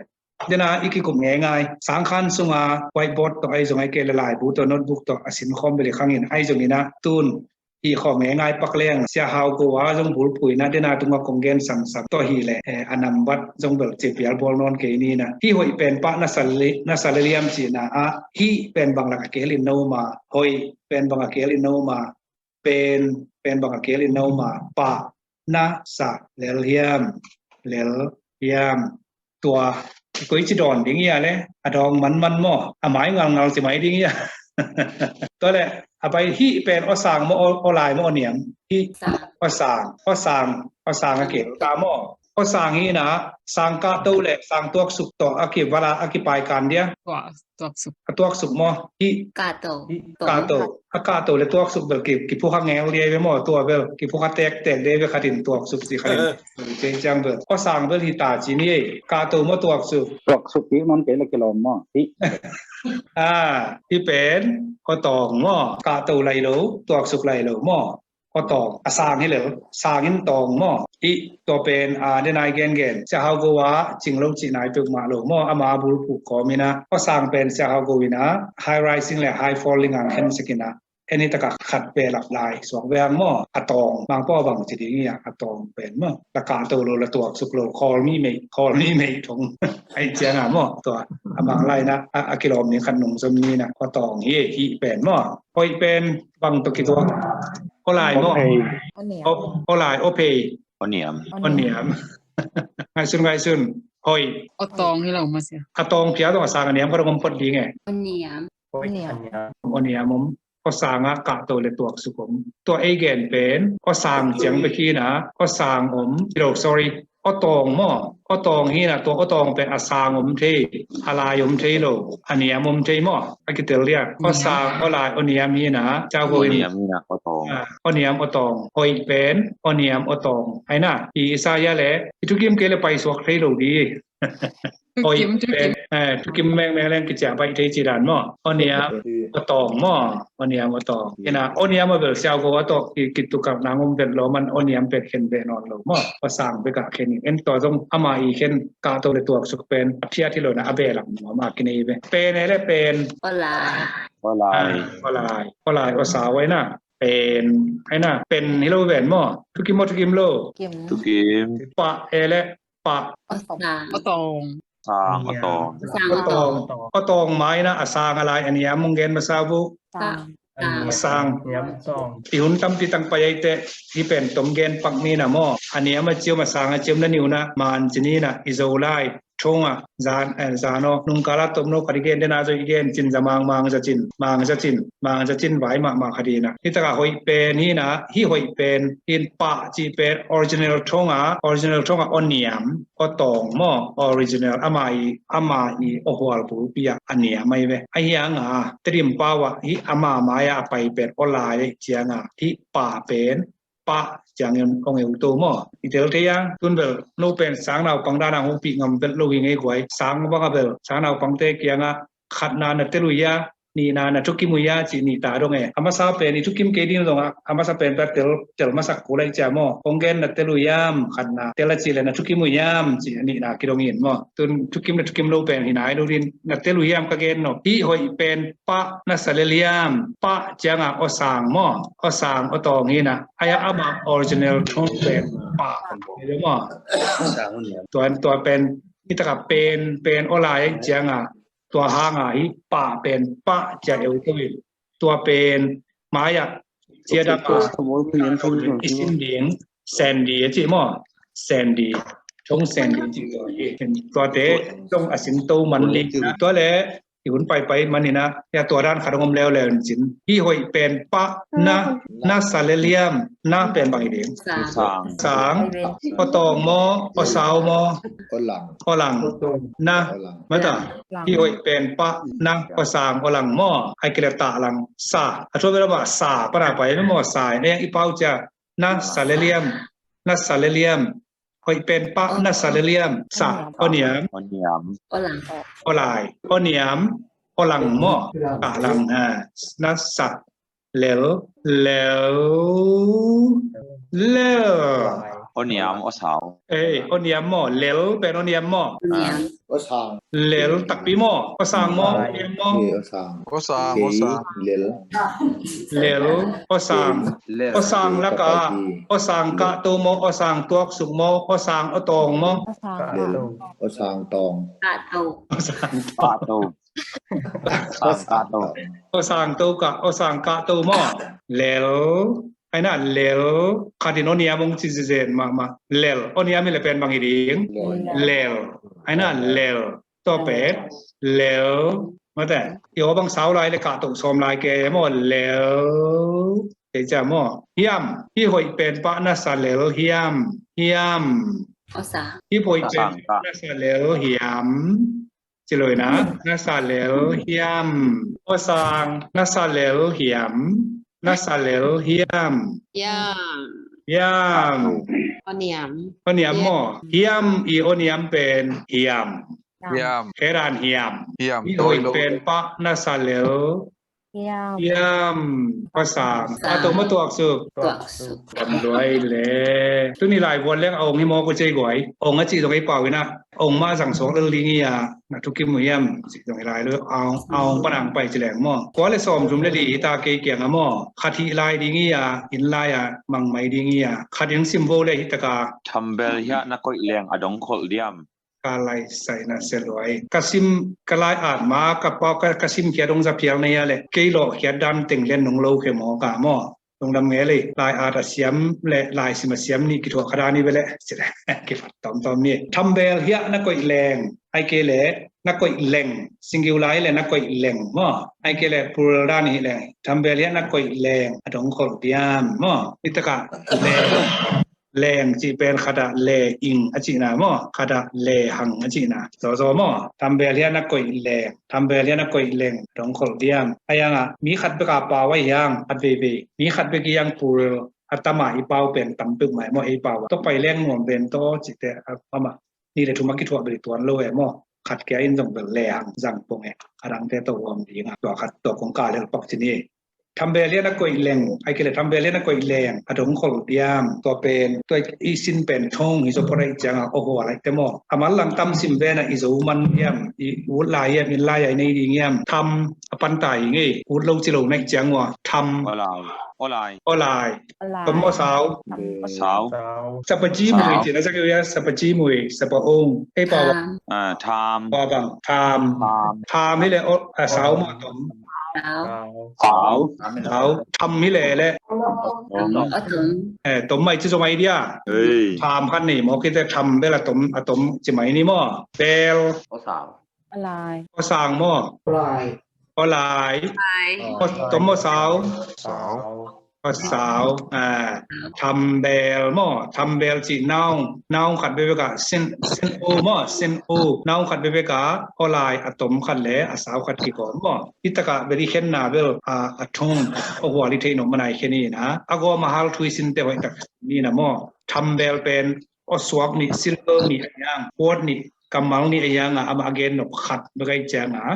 dena i kikup ngeingai, sangkhan sunga whiteboard tawh ahi zong, ahih kei leh laibu tawh, notebook tawh a sin khawm bel i khang in, ahi zongin ah tun hih khawm ngeingai pak leng, Sia Hau Go a zong bulphuhna dena tunga kong gen samsam tawh hi leh, eh, a nambat zong bel ci pial bawl nawn kei ni in ah. Hih hoih pen pah na sa lel, na sa lel hiam cihna ah, hih pen bang lak a kihel in na um a, hoih pen bang a kihel in na um a, pen, pen bang a kihel in na um a, pah, na sa lel hiam, lel hiam. Tua koici dawn ding ia le, a dawng manman maw, a mai ngalngal ci mai ding ia. Tua le a pai hih pen aw sang maw, aw lai maw, aw niam? Hih aw sang, aw sang, aw sang a kei ta maw. Aw sang hi na, sang kahto le sang tuaksuk tawh a kivala a kipaikan dia. Tuaksuk. A tuaksuk maw? Hih kahto. Kahto. A kahto le tuaksuk bel ki, kiphukha ngel dia ve maw, tua bel kiphukha tektek dia ve, khatin tuaksuk ci, khatin. Ciang bel aw sang bel hi ta ci ni ei. Kahto maw tuaksuk? Tuaksuk hi man kei le kilawm maw? Hih. A, hih pen aw tawng maw? Kahto lai lo, tuaksuk lai lo maw? Aw tawng, a sang hi lel, sang in tawng maw? Hih tua pen a, den ai gengen, Sia Hau Go a cing lo cih nai peuhmah lo maw? Ama bulphuh kawm ina, aw sang pen Sia Hau Go ina high rising le high falling ang hen sek ina, en hi taka khat belap lai suak ve ang maw? A tawng, Mangpau bang ci ding ia, a tawng pen maw? La kahto lo, la tuaksuk lo, khawl mi mei, khawl mi mei thong. Ai ciang a maw? Tua a bang lai na a, a kilawm ding khat nung zom ni na, aw tawng hi, hih pen maw? Hoih pen bang tawh kituak? Aw lai maw? Aw lai, aw phei. Aw niam. Aw niam. Ngaihsun, ngaihsun. Hoih. Aw tawng hi lo maw sia? A tawng phia tawng a sang a niam ka dong om phot ding e. Aw niam. Aw niam om. Aw sang a kahto le tuaksuk om. Tua ei gen pen aw sang ciang bek hi na, aw sang om hi lo, sorry. Aw tawng maw? Aw tawng hi na, tua aw tawng pen a sang om thei, a lai om thei lo, a niam om thei maw? A kitel dia. Aw sang, aw lai, aw niam hi na, Sia Hau Go in. Aw niam hi na, aw tawng. A, aw niam, aw tawng. Hoih pen aw niam, aw tawng. Ai na, i Isaiah le i thukim kei le paisuak thei lo di. Hoih pen, eh, thukim mengmeng leng kiciah baih thei ci dan maw? Aw niam, aw tawng maw? Aw niam, aw tawng. Hi na, aw niam a bel Sia Hau Go a tawh ki, kitukak nang om vet lo man, aw niam pen khen ve nawn lo maw? Aw sang bek a khen in. En tua zong ama i khen kahto le tuaksuk pen a phiat hi lo na, a behlap maw, ama kinei ve. Pen e le pen. Aw lai. Aw lai. Aw lai. Aw lai, aw sau ai na. Pen, ai na. Pen hi lo ven maw? Thukim maw, thukim lo? Thukim. Pah e le pah. Aw tawng. Aw tawng. Sang, aw tawng. Sang, aw tawng. Aw tawng mai na, a sang a lai, a niam hong gen masa uh. Sang. Sang. Niam tawng. I hun tampi tang pai ai teh, hih pen tom gen pak ni na maw? A niam a ciom, a sang a ciom na niu na, man ci ni na, i Zolai thong a, zan, eh, zan aw, nungkal a tom no khat i gen den a zong i gen cin, za mang, mang za cin, mang za cin, mang za cin vai mahmah khat hi na. Hih taka hoih pen hi na, hih hoih pen, hih pah cih pen original thong a, original thong a aw niam, aw tawng maw, original, ama i, ama i aw hual bulpi a, a niam ai ve. Ahi hang a, Tedim pau a, hih ama mai a a pai pen aw lai ai ciang a, hih pah pen, pah ciang in hong eu to maw? I tel thei a, tun bel, no pen sang naupang dan a hong pih ngam vet lo hi ngei guai, sang bang a bel, sang naupangte kiang a, khatna na tel uh hia, nihna na thukim uh hia, cih nih ta dong e. A masa pen i thukim kei ding zong a, a masa pen tua tel, tel masak kul ai cia maw? Hong gen na tel uh hiam, khatna, tel a cih le na thukim uh hiam, cih a nihna kidong in maw? Tun thukim na thukim lo pen hi nai lo din, na tel uh hiam ka gen no. Hih hoih pen pah na sa lel hiam, pah ciang a aw sang maw? Aw sang, aw tawng hi na. Ai a ama original tone pen pah. Hi lo maw? Sang uh niam. Tua, tua pen, i taka pen, pen aw lai ciang a, tua hang a hih pah pen pah cia eu to in. Tua pen mai a cia dang a i sin ding, Sandy a ci maw? Sandy. Thong Sandy ci tua hi. Tuate thong a sin to man ding. Tua le i hun paipai man hi na, ya tua dan khat hong om leuleu in cin. Hih hoih pen pah na, na sa lel hiam, na pen bang hi ding? Sang. Sang. Aw tawng maw, aw sau maw? Aw lang. Aw lang. Na. Aw lang. Mata. Hih hoih pen pah na, aw sang, aw lang maw? Ai kile tah lang. Sa. A tua bela ba sa, para pai maw sa. Ne yang i pau cia. Na sa lel hiam. Na sa lel hiam. Hoih pen pah na sa lel hiam. Sa. Aw niam. Aw niam. Aw lai. Aw niam. Aw lang maw? Aw lang ha. Na sa. Lel. Lel. Lel. Aw niam, aw sau. Eh, aw niam maw? Lel pen aw niam maw? Aw niam. Aw sang. Lel takpi maw? Aw sang maw? Aw niam maw? Aw sang. Aw sang, aw sang. Lel. Lel. Aw sang. Aw sang laka. Aw sang kahto maw? Aw sang tuaksuk maw? Aw sang aw tawng maw? Lel. Aw sang tawng. Kahto. Aw sang kahto. Aw sang kahto ka, aw sang kahto maw? Lel. Ai na lel, khat in aw niam hong ci zenzen mahmah. Lel, aw niam hi le pen bang hi ding? Lel. Lel. Ai na lel. Tua pen lel. Mate, i aw bang sau lai le kah toh sawm lai ke maw, lel. Kei cia maw. Hiam, hih hoih pen pah na sa lel hiam. Hiam. Aw sa. Hih hoih pen pah na sa lel hiam. Ci lo hi na, na sa lel hiam. Aw sang, na sa lel hiam. Na sa lel hiam. Hiam. Hiam. Aw niam. Aw niam maw. Hiam i aw niam pen hiam. Hiam. Khe dan hiam. Hiam. Hih hoih pen pah na sa lel. Hiam. Hiam. Aw sang. Sang. A to ma tuak suk. Tuak suk. Kam luai le. Tuni lai buan leng a ong hi maw ko cei guai. Ong a cih zong ei pau hi na. Ong mah zang suak lel ding hi a. Na thukim uh hiam. Cih zong hi lai lo. A ong, a ong pan ang pai ci leng maw. Kua le sawm thum le li hi ta kei kiang a maw. Khat hih lai ding hi a. Inn lai a. Mang mai ding hi a. Khat in sim vo le hi ta ka. Thambel hiah na koih leng a dong kholh diam. Ka lai sai na se luai. Ka sim, ka lai at ma, ka pau, ka, ka sim khia dong za phial na hia le. Kei lawh khia dan teng lian nong lo khe maw ka maw. Lungdam ngei le, lai at a siam le, lai sim a siam nih kithuah kha dan hi ve le. Kifat tawmtawm ni. Thambel hiah na koih leng, ai kei le, na koih leng, singular le na koih leng maw. Ai kei le, plural dan hi leng. Thambel hiah na koih leng, a dong kholh diam maw. Hi ta ka, leng. Leng cih pen khat ah le ing a cihna maw, khat ah le hang a cihna. Zawzaw maw, thambel hiah na koih leng, thambel hiah na koih leng, dong kholh diam. A hiang ah, mi khat bek a pau a hiang, khat veivei, mi khat bek hiang pul a tam a i pau pen tam peuh mai maw, ei pau a. Tua pai leng nuam pen taw cihte, amah, nih le thum a kithuah bel tuan lo e maw. Khat kia in zong bel le hang zang pong e. A dangte tawh uam ding a, tua khat tua kong ka lel pak ci ni. Thambel hiah na koih leng, ai kei le thambel hiah na koih leng, a dong kholh diam, tua pen, tua i sin pen thong hi zo pawt a i ciang a, aw hua lai te maw. A man lang tam sim ven a i zo man hiam, i ut lai hiam, inn lai a i nei ding hiam, tham a pan ta hi ngei, ut lo ci lo na i ciang ua, tham. Aw lai. Aw lai. Aw lai. Tom maw sau? Sau. Sau. Sapa ci mui cih na sa kei uh hia, sapa ci mui, sapa ong. Ei pau a. Tham. Ah, tham. Pau bang, tham. Tham. Tham hi le, aw, ah, sau maw tom. Sau. Sau. Sau. Tham hi le le. Tom. Tom. Eh, tom mai ci zong ai dia. Ei. Tham khan ni maw, kite tham bel a tom, a tom ci mai ni maw. Bel. Aw sau. Aw lai. Aw sang maw? Aw lai. Aw lai. Lai. Aw, tom aw sau? Sau. Aw sau. Ah, thambel maw? Thambel cih noun. Noun khat bekbek ah sin, sin u maw? Sin u. Noun khat bekbek ah aw lai a tom khat le a sau khat kigawm maw? Hi takah bel i khenna bel, ah, a thung, aw hual i theih nop man a i khen hi na. A gawm a hal thu i sinte hoih tak ni na maw? Thambel pen aw suak nih, silver nih a hiang, kuat nih, kammal nih a hiang a, amah a gen nop khat bek a i ciang a,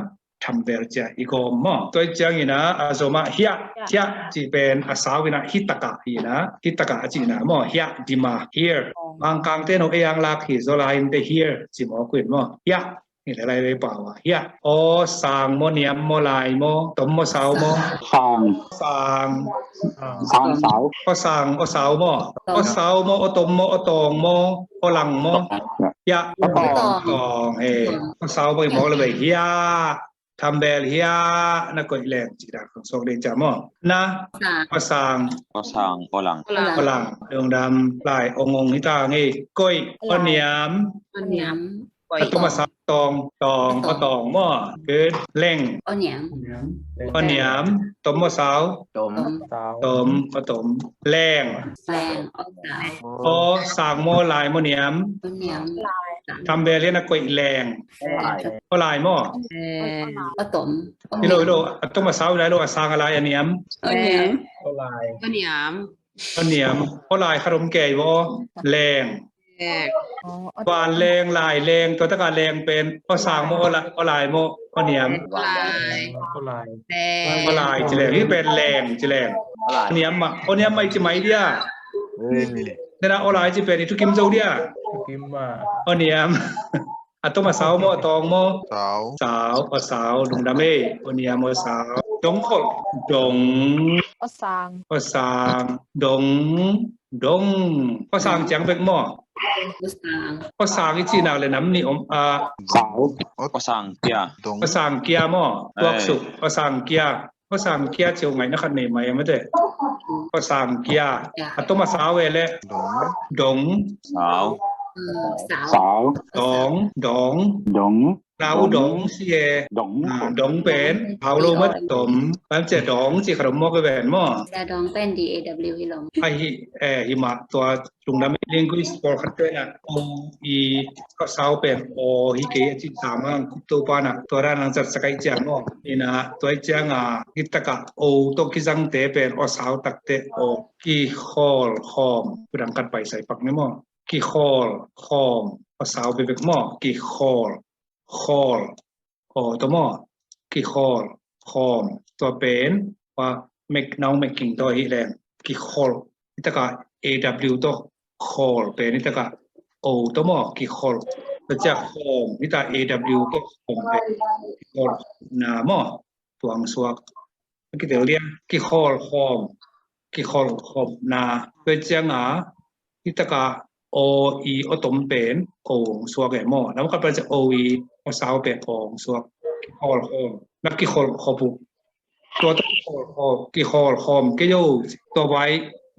thambel ci a i gawm maw. Tua i ciang in a, a zom ah hiah, hiah cih pen a sau in a hi takah hi na, hi takah a cihna maw, hiah dima, here. Mangkangte no ei ang lak hi zaw lai in te here ci maw, kuin maw, hiah. Hi le lai vei pau a hiah. Aw sang maw, niam maw, lai maw, tom maw, sau maw? Sang. Sang. Sang sau. Aw sang, aw sau maw? Aw sau maw, aw tom maw, aw tawng maw, aw lang maw? Hiah. Aw tawng. Aw tawng, he. Aw sau maw, i mawk le vei hiah. Thambel hiah na koih leng cih dah kong suak ding cia maw? Na. Aw sang. Aw sang, aw lang. Aw lang. Lungdam lai, ong ong hi ta ngei. Koih, aw niam. Aw niam. A tom a sau, tawng, tawng, aw tawng maw? Good. Leng. Aw niam. Aw niam. Tom aw sau? Tom. Tom, aw tom. Leng. Leng, aw sau. Aw sang maw, lai maw, niam? Aw niam. Thambel hiah na koih leng. Aw lai maw? Aw tom. Hi lo, hi lo. A tom a sau hi lai lo, a sang a lai a niam? Aw niam. Aw lai. Aw niam. Aw niam. Aw lai khat om kei maw? Leng. Van leng, lai leng, tua takah leng pen aw sang maw, aw lai maw, aw niam? Aw lai. Aw lai. Aw lai ci leng, hih pen leng ci leng. Aw niam mah, aw niam mah i ci mai dia. Nena aw lai ci pen i thukim zo dia. Aw niam. A tom a sau maw, a tawng maw? Sau. Sau, aw sau, lungdam ei. Aw niam, aw sau. Dong kholh, dong. Aw sang. Aw sang, dong. Dong. Aw sang ciang bek maw? Aw sang. Aw sang i cihna le nam nih om a. Sau. Aw sang kia. Aw sang kia maw? Tuaksuk. Aw sang kia. Aw sang kia ciau ngaihna khat nei mai a mate. Aw sang kia. A tom a sau e le. Dong. Dong. Sau. Sau. Dong. Dong. Dong. Lau dong si e. Dong. Dong pen. Hau lo mat tom. Bang cia dong ci kha dong mawk e pen maw. Cia dong pen D A W hi lo. Ai hi, eh, hi mah tua lungdam linguist pawlkhat pen a o i ka sau pen aw hi kei a ci sam ang khup to pa na tua dan ang zat sa kai ciang maw. Ina tua ciang a hi taka o to kizangte pen aw sau takte aw kikhawl khawm. Kudang kat pai sai pak ni maw. Kikhawl khawm. Aw sau bebek maw. Kikhawl khawl. Aw tua maw. Kikhawl khawm. Tua pen wa mek nau mek king tua hi leng. Kikhawl. Hi taka A W tua khawl pen hi taka o tua maw. Kikhawl. Tua cia khawm hi ta A W tua khawm pen. Kikhawl na maw. Tuang suak. Kitel lian. Kikhawl khawm. Kikhawl khawm na. Tua ciang a hi taka o i aw tom pen o hong suak e maw. Lam khat pan cia o i aw sau pen o hong suak. Kikhawl khawm. Na kikhawl khawm pu. Tua tua kikhawl khawm. Kikhawl khawm. Kei yo tua vai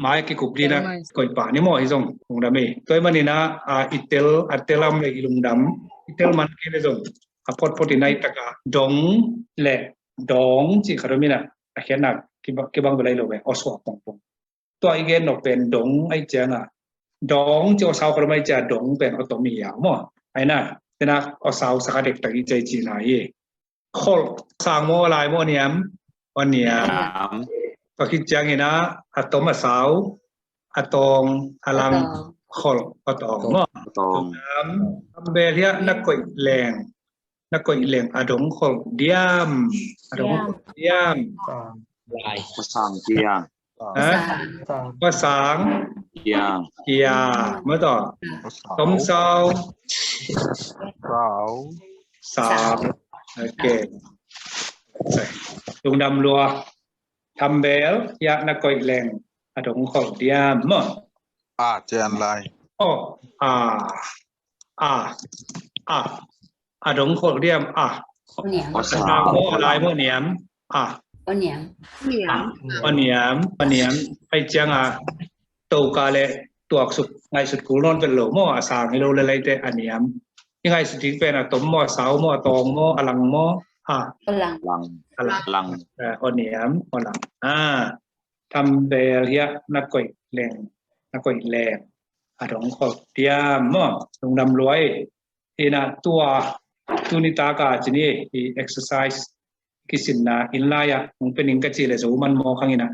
mai kikup dina koih pa ni maw hi zong. Hong dam e. Tua i manina a i tel, a tel am le i lungdam. I tel man kei le zong. A photphot i nai taka dong le dong ci kha dong mina. A khiatna kibang, kibang belai lo ve. Aw suak pongpong. Tua i gen nok pen dong ai ciang a. Dong ci aw sau kha dong ai cia dong pen aw tom i yau maw. Ai na, tena aw sau sa kha dek tak i cia i ci na i. Khawl sang maw lai maw niam. Aw niam. Niam. Tua khit ciang ina a tom a sau, a tawng, a lang, khawl, aw tawng maw. Aw tawng. Niam, am bel hiah na koih leng. Na koih leng a dong khawl diam. A dong khawl diam. Lai. Aw sang diam. Ha? Aw sang. Kia. Kia. Maw taw. Tom sau. Sau. Sau. Ok. Lungdam lua. Thambel hiah na koih leng a dong khawl diam maw. A cian lai. Aw a. A. A. A dong khawl diam a. Aw niam. Aw sang maw lai maw niam. A. Aw niam. Aw niam. Aw niam. Ai ciang a toka le tuaksuk ngaihsut kul nawn vet lo maw. A sang hi lo le laite a niam. I ngaihsut ding pen a tom maw, a sau maw, a tawng maw, a lang maw. A. Aw lang. Aw lang. Aw niam. Aw lang. A. Thambel hiah na koih leng. Na koih leng. A dong khawl diam maw. Lungdam lua i. Ina tua tuni taka cini i exercise kisinna in lai a hong pening ka ci le zo man maw khang ina.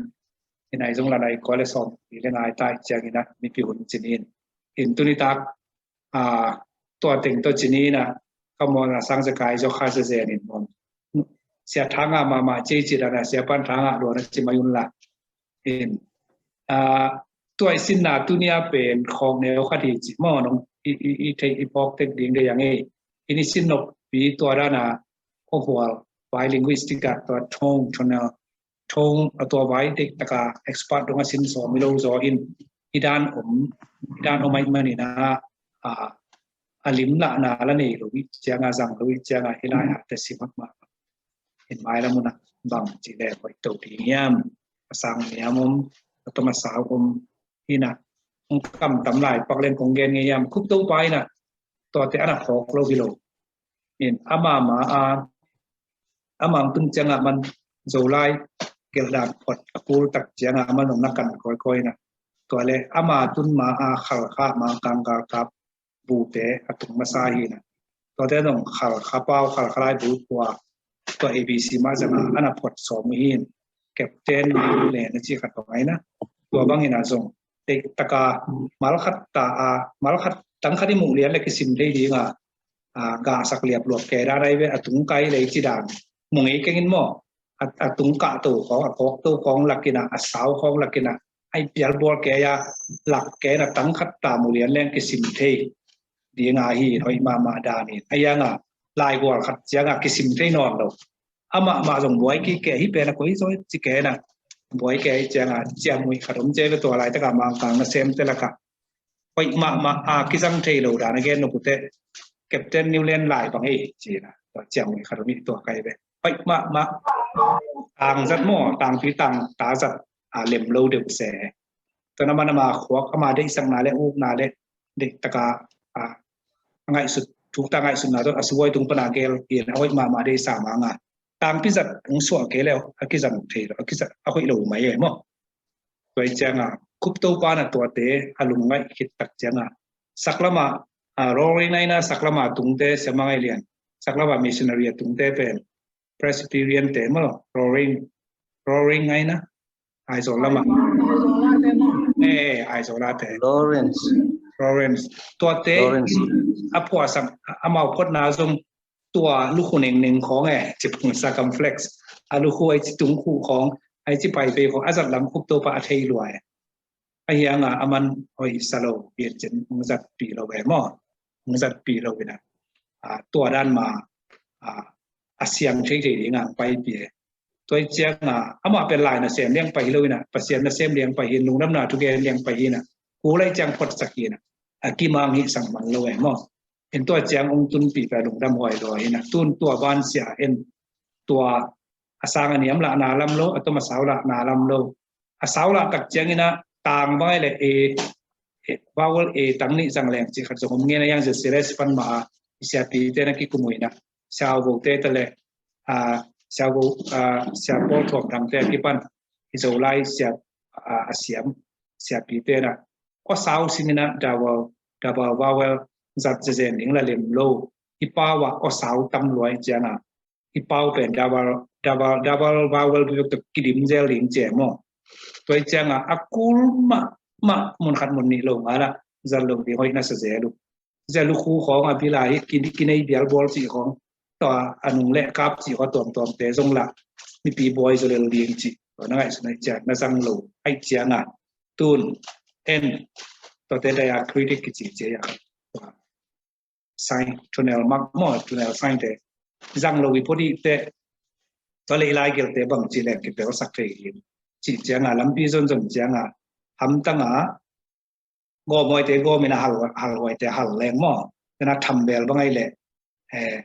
Ina i zong la lai kua le sawm i le ngai ta i ciang ina mipi hun cini in. In tuni tak a tua teng to cini ina ka maw na sang za kai zo kha za zen in maw. Sia thanga mama cei ci dana sia pan thanga luana ci mayun la. In a tua i sinna tunia pen khawk neu khat hi ci maw nong i i i thei i phawk tek ding de yang ei. In i sin nok pi tua dana khuahual vai linguistic a tua thong thonel thong a tua vai tek taka expert dong a sin sawm i lo zaw in i dan om i dan om ai manina a a lim lahna la nei lo i cianga zang lo i cianga hi lai a te si mahmah. In mai lamuna bang ci le hoih to ding hiam. A sang niam om a tom a sau om hina hong kam tam lai pak leng kong gen ngei hiam khup to pa hina. Tuate ana phawk lo hi lo. In ama ma a ama ang tun cianga man zo lai gelh dan phot a kul tak cianga man zong na kan kawikawi hina. Tua le ama tun ma a khalkha ma kangkal kap bute a tung masa hina. Tuate zong khalkha pau khalkha lai bu kua tua A B C mah zanga ana phot sawm uh hin. Captain le na ci khat bang aina. Tua bangina zong tek taka malkhat ta a malkhat tangkhat i muh lian le kisim thei dinga a gahsak liap luap ke dan ai ve a tungkai le i ci dan. Mu ngei kengin maw. A tungkah to khawng a kawk to khawng lakina a sau khawng lakina ai pial bual ke a lak ke na tangkhat ta mu lian leng kisim thei dinga hi hoih mahmah danin a ianga laigual khat cianga kisim thei nawn lo. Amahmah zong buai kik ke hi pena koi zaw ci ke na buai ke hi cianga ciamui khat om ce ve tua laitaka mangkang na semte laka hoih mahmah a kizang thei lo dan a gen nukute Captain Newland lai bang ei cina tua ciamui khat om hi tua kai ve. Hoih mahmah tang zat maw tangpi tang ta zat a, lem lo deuh se. Tua na man ama khuak, ama deihsakna le ukna le deihtaka, a, a ngaihsut, thukta ngaihsutna tawh a sibuai tung pana gel in a hoih mahmah deihsa manga. Tangpi zat hong suah kei le a kizang thei lo, a kizat a hoih lo mai e maw. Tua i cianga Khup Topa na tuate a lungngaih khit tak cianga saklama, a, Roaring aina saklama tungte, Siamang Ailian saklama missionary a tungte pen Presbyterian te maw, Roaring, Roaring aina, Aizawl lama. Eh, Aizawl late. Lawrence. Lawrence. Tuate Lawrence. A phuahsak, amau photna zong tua lukhu nengneng khawng e, ci pung circumflex. A lukhu ai ci tungkhu khawng, ai ci paipei khawng, a zat lam Khup Topa a thei lua e. A hianga a man hoih sa lo, bian cin hong zatpi lo e maw. Hong zatpi lo ina. A, tua dan ma, a, a siang thei thei ding ang paipi e. Tua i cianga amah pen lai nasem liang pai hi lo ina, Pasian nasem liang pai hi, lungdamna thugen liang pai hi ina. Ku lai ciang photsak hi ina. A kimang hi sang man lo e maw. In tua ciang hong tunpi pai lungdam huai lo hi ina. Tun tua ban sia in tua a sang a niam lahna lam lo, a tom a sau lahna lam lo. A sau lah tak ciang ina tang bang ai le e, e, vowel e tang nih zang leng ci khat zong om ngen a, yang zia serious pan ma a, i siapi te na kikum uh ina. Siau vo te ta le, a, siau vo, a, sia Paul Thuam Thang te a kipan, i Zolai sia, a, a siam, siapi te na. Aw sau sin ina double, double vowel zat zezen ding la lem lo. I pau a aw sau tam lua i cianga i pau pen double, double, double vowel buk tuk kidim zel ding cia maw. Tua i cianga a kul mahmah mun khat mun nih lo ngal a zat lo ding hoih na sa zel uh. Zel uh khu khawng a bila hi ki, kinei bial bual cih khawng, tua a nung le kap cih khawng tuamtuamte zong lah mipi buai zo lel ding cih. Tua na ngaihsun ai ciang na zang lo ai cianga tun en tuate diacritic kici cia. Sign, tunnel mark maw, tunnel sign te zang lo i pawh dih teh, tua leh i laigelte bang ci leng kipelsak thei hi. Cih cianga lampi zonzon cianga hamtanga gawmhuaite gawm ina hal, halhuaite hal leng maw. Tena thambel bang ai leh, eh,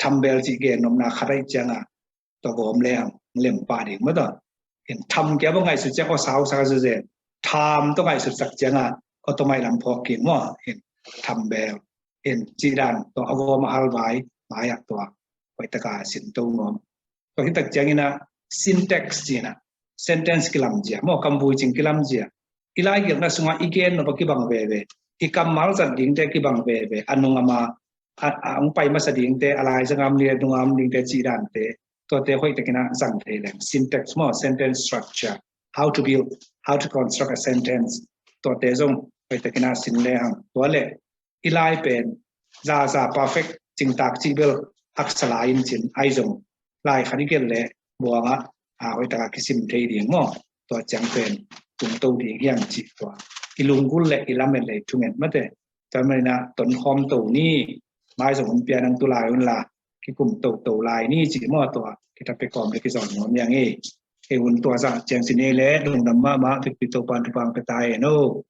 thambel cih gen nopna khat ai cianga tua gawm le ang lem pah ding maw tua. In tham kia bang ngaihsut ciang aw sau sa ka zuzen. Tham tua ngaihsut sak cianga aw tua mai lam phawk king maw. In thambel. In cih dan tua a gawm a hal vai, vai ah tua hoihtaka sin to nuam. Tua hi tak ciang ina syntax ci ina sentence kilam zia maw, kamvui cing kilam zia. I laigelhna sungah i gen nop a kibang veve, i kammal zat dingte kibang veve, a nungama a, a hong pai masa dingte, a laizang am dingte, nungam dingte cih dante, tuate hoihtakin a zang thei leng. Syntax maw, sentence structure, how to build, how to construct a sentence, tuate zong hoihtakin a sin le hang. Tua le i lai pen zaza perfect cingtak cih bel haksa lai in cin ai zong lai khat i gelh le buangah a hoihtaka kisim thei ding maw. Tua ciang pen tung to ding hiam cih tua i lunggulh le i lamet le i thunget mate. Tua manina tonkhawm to ni, mai zong hun pian ang tu lai un la kikum toto lai ni cih maw tua kithape kawm le kizawn nuam iang ei. Ei hun tua zah ciang sin ei le lungdam mahmah, bikpi Topan thupha pia ta ei no.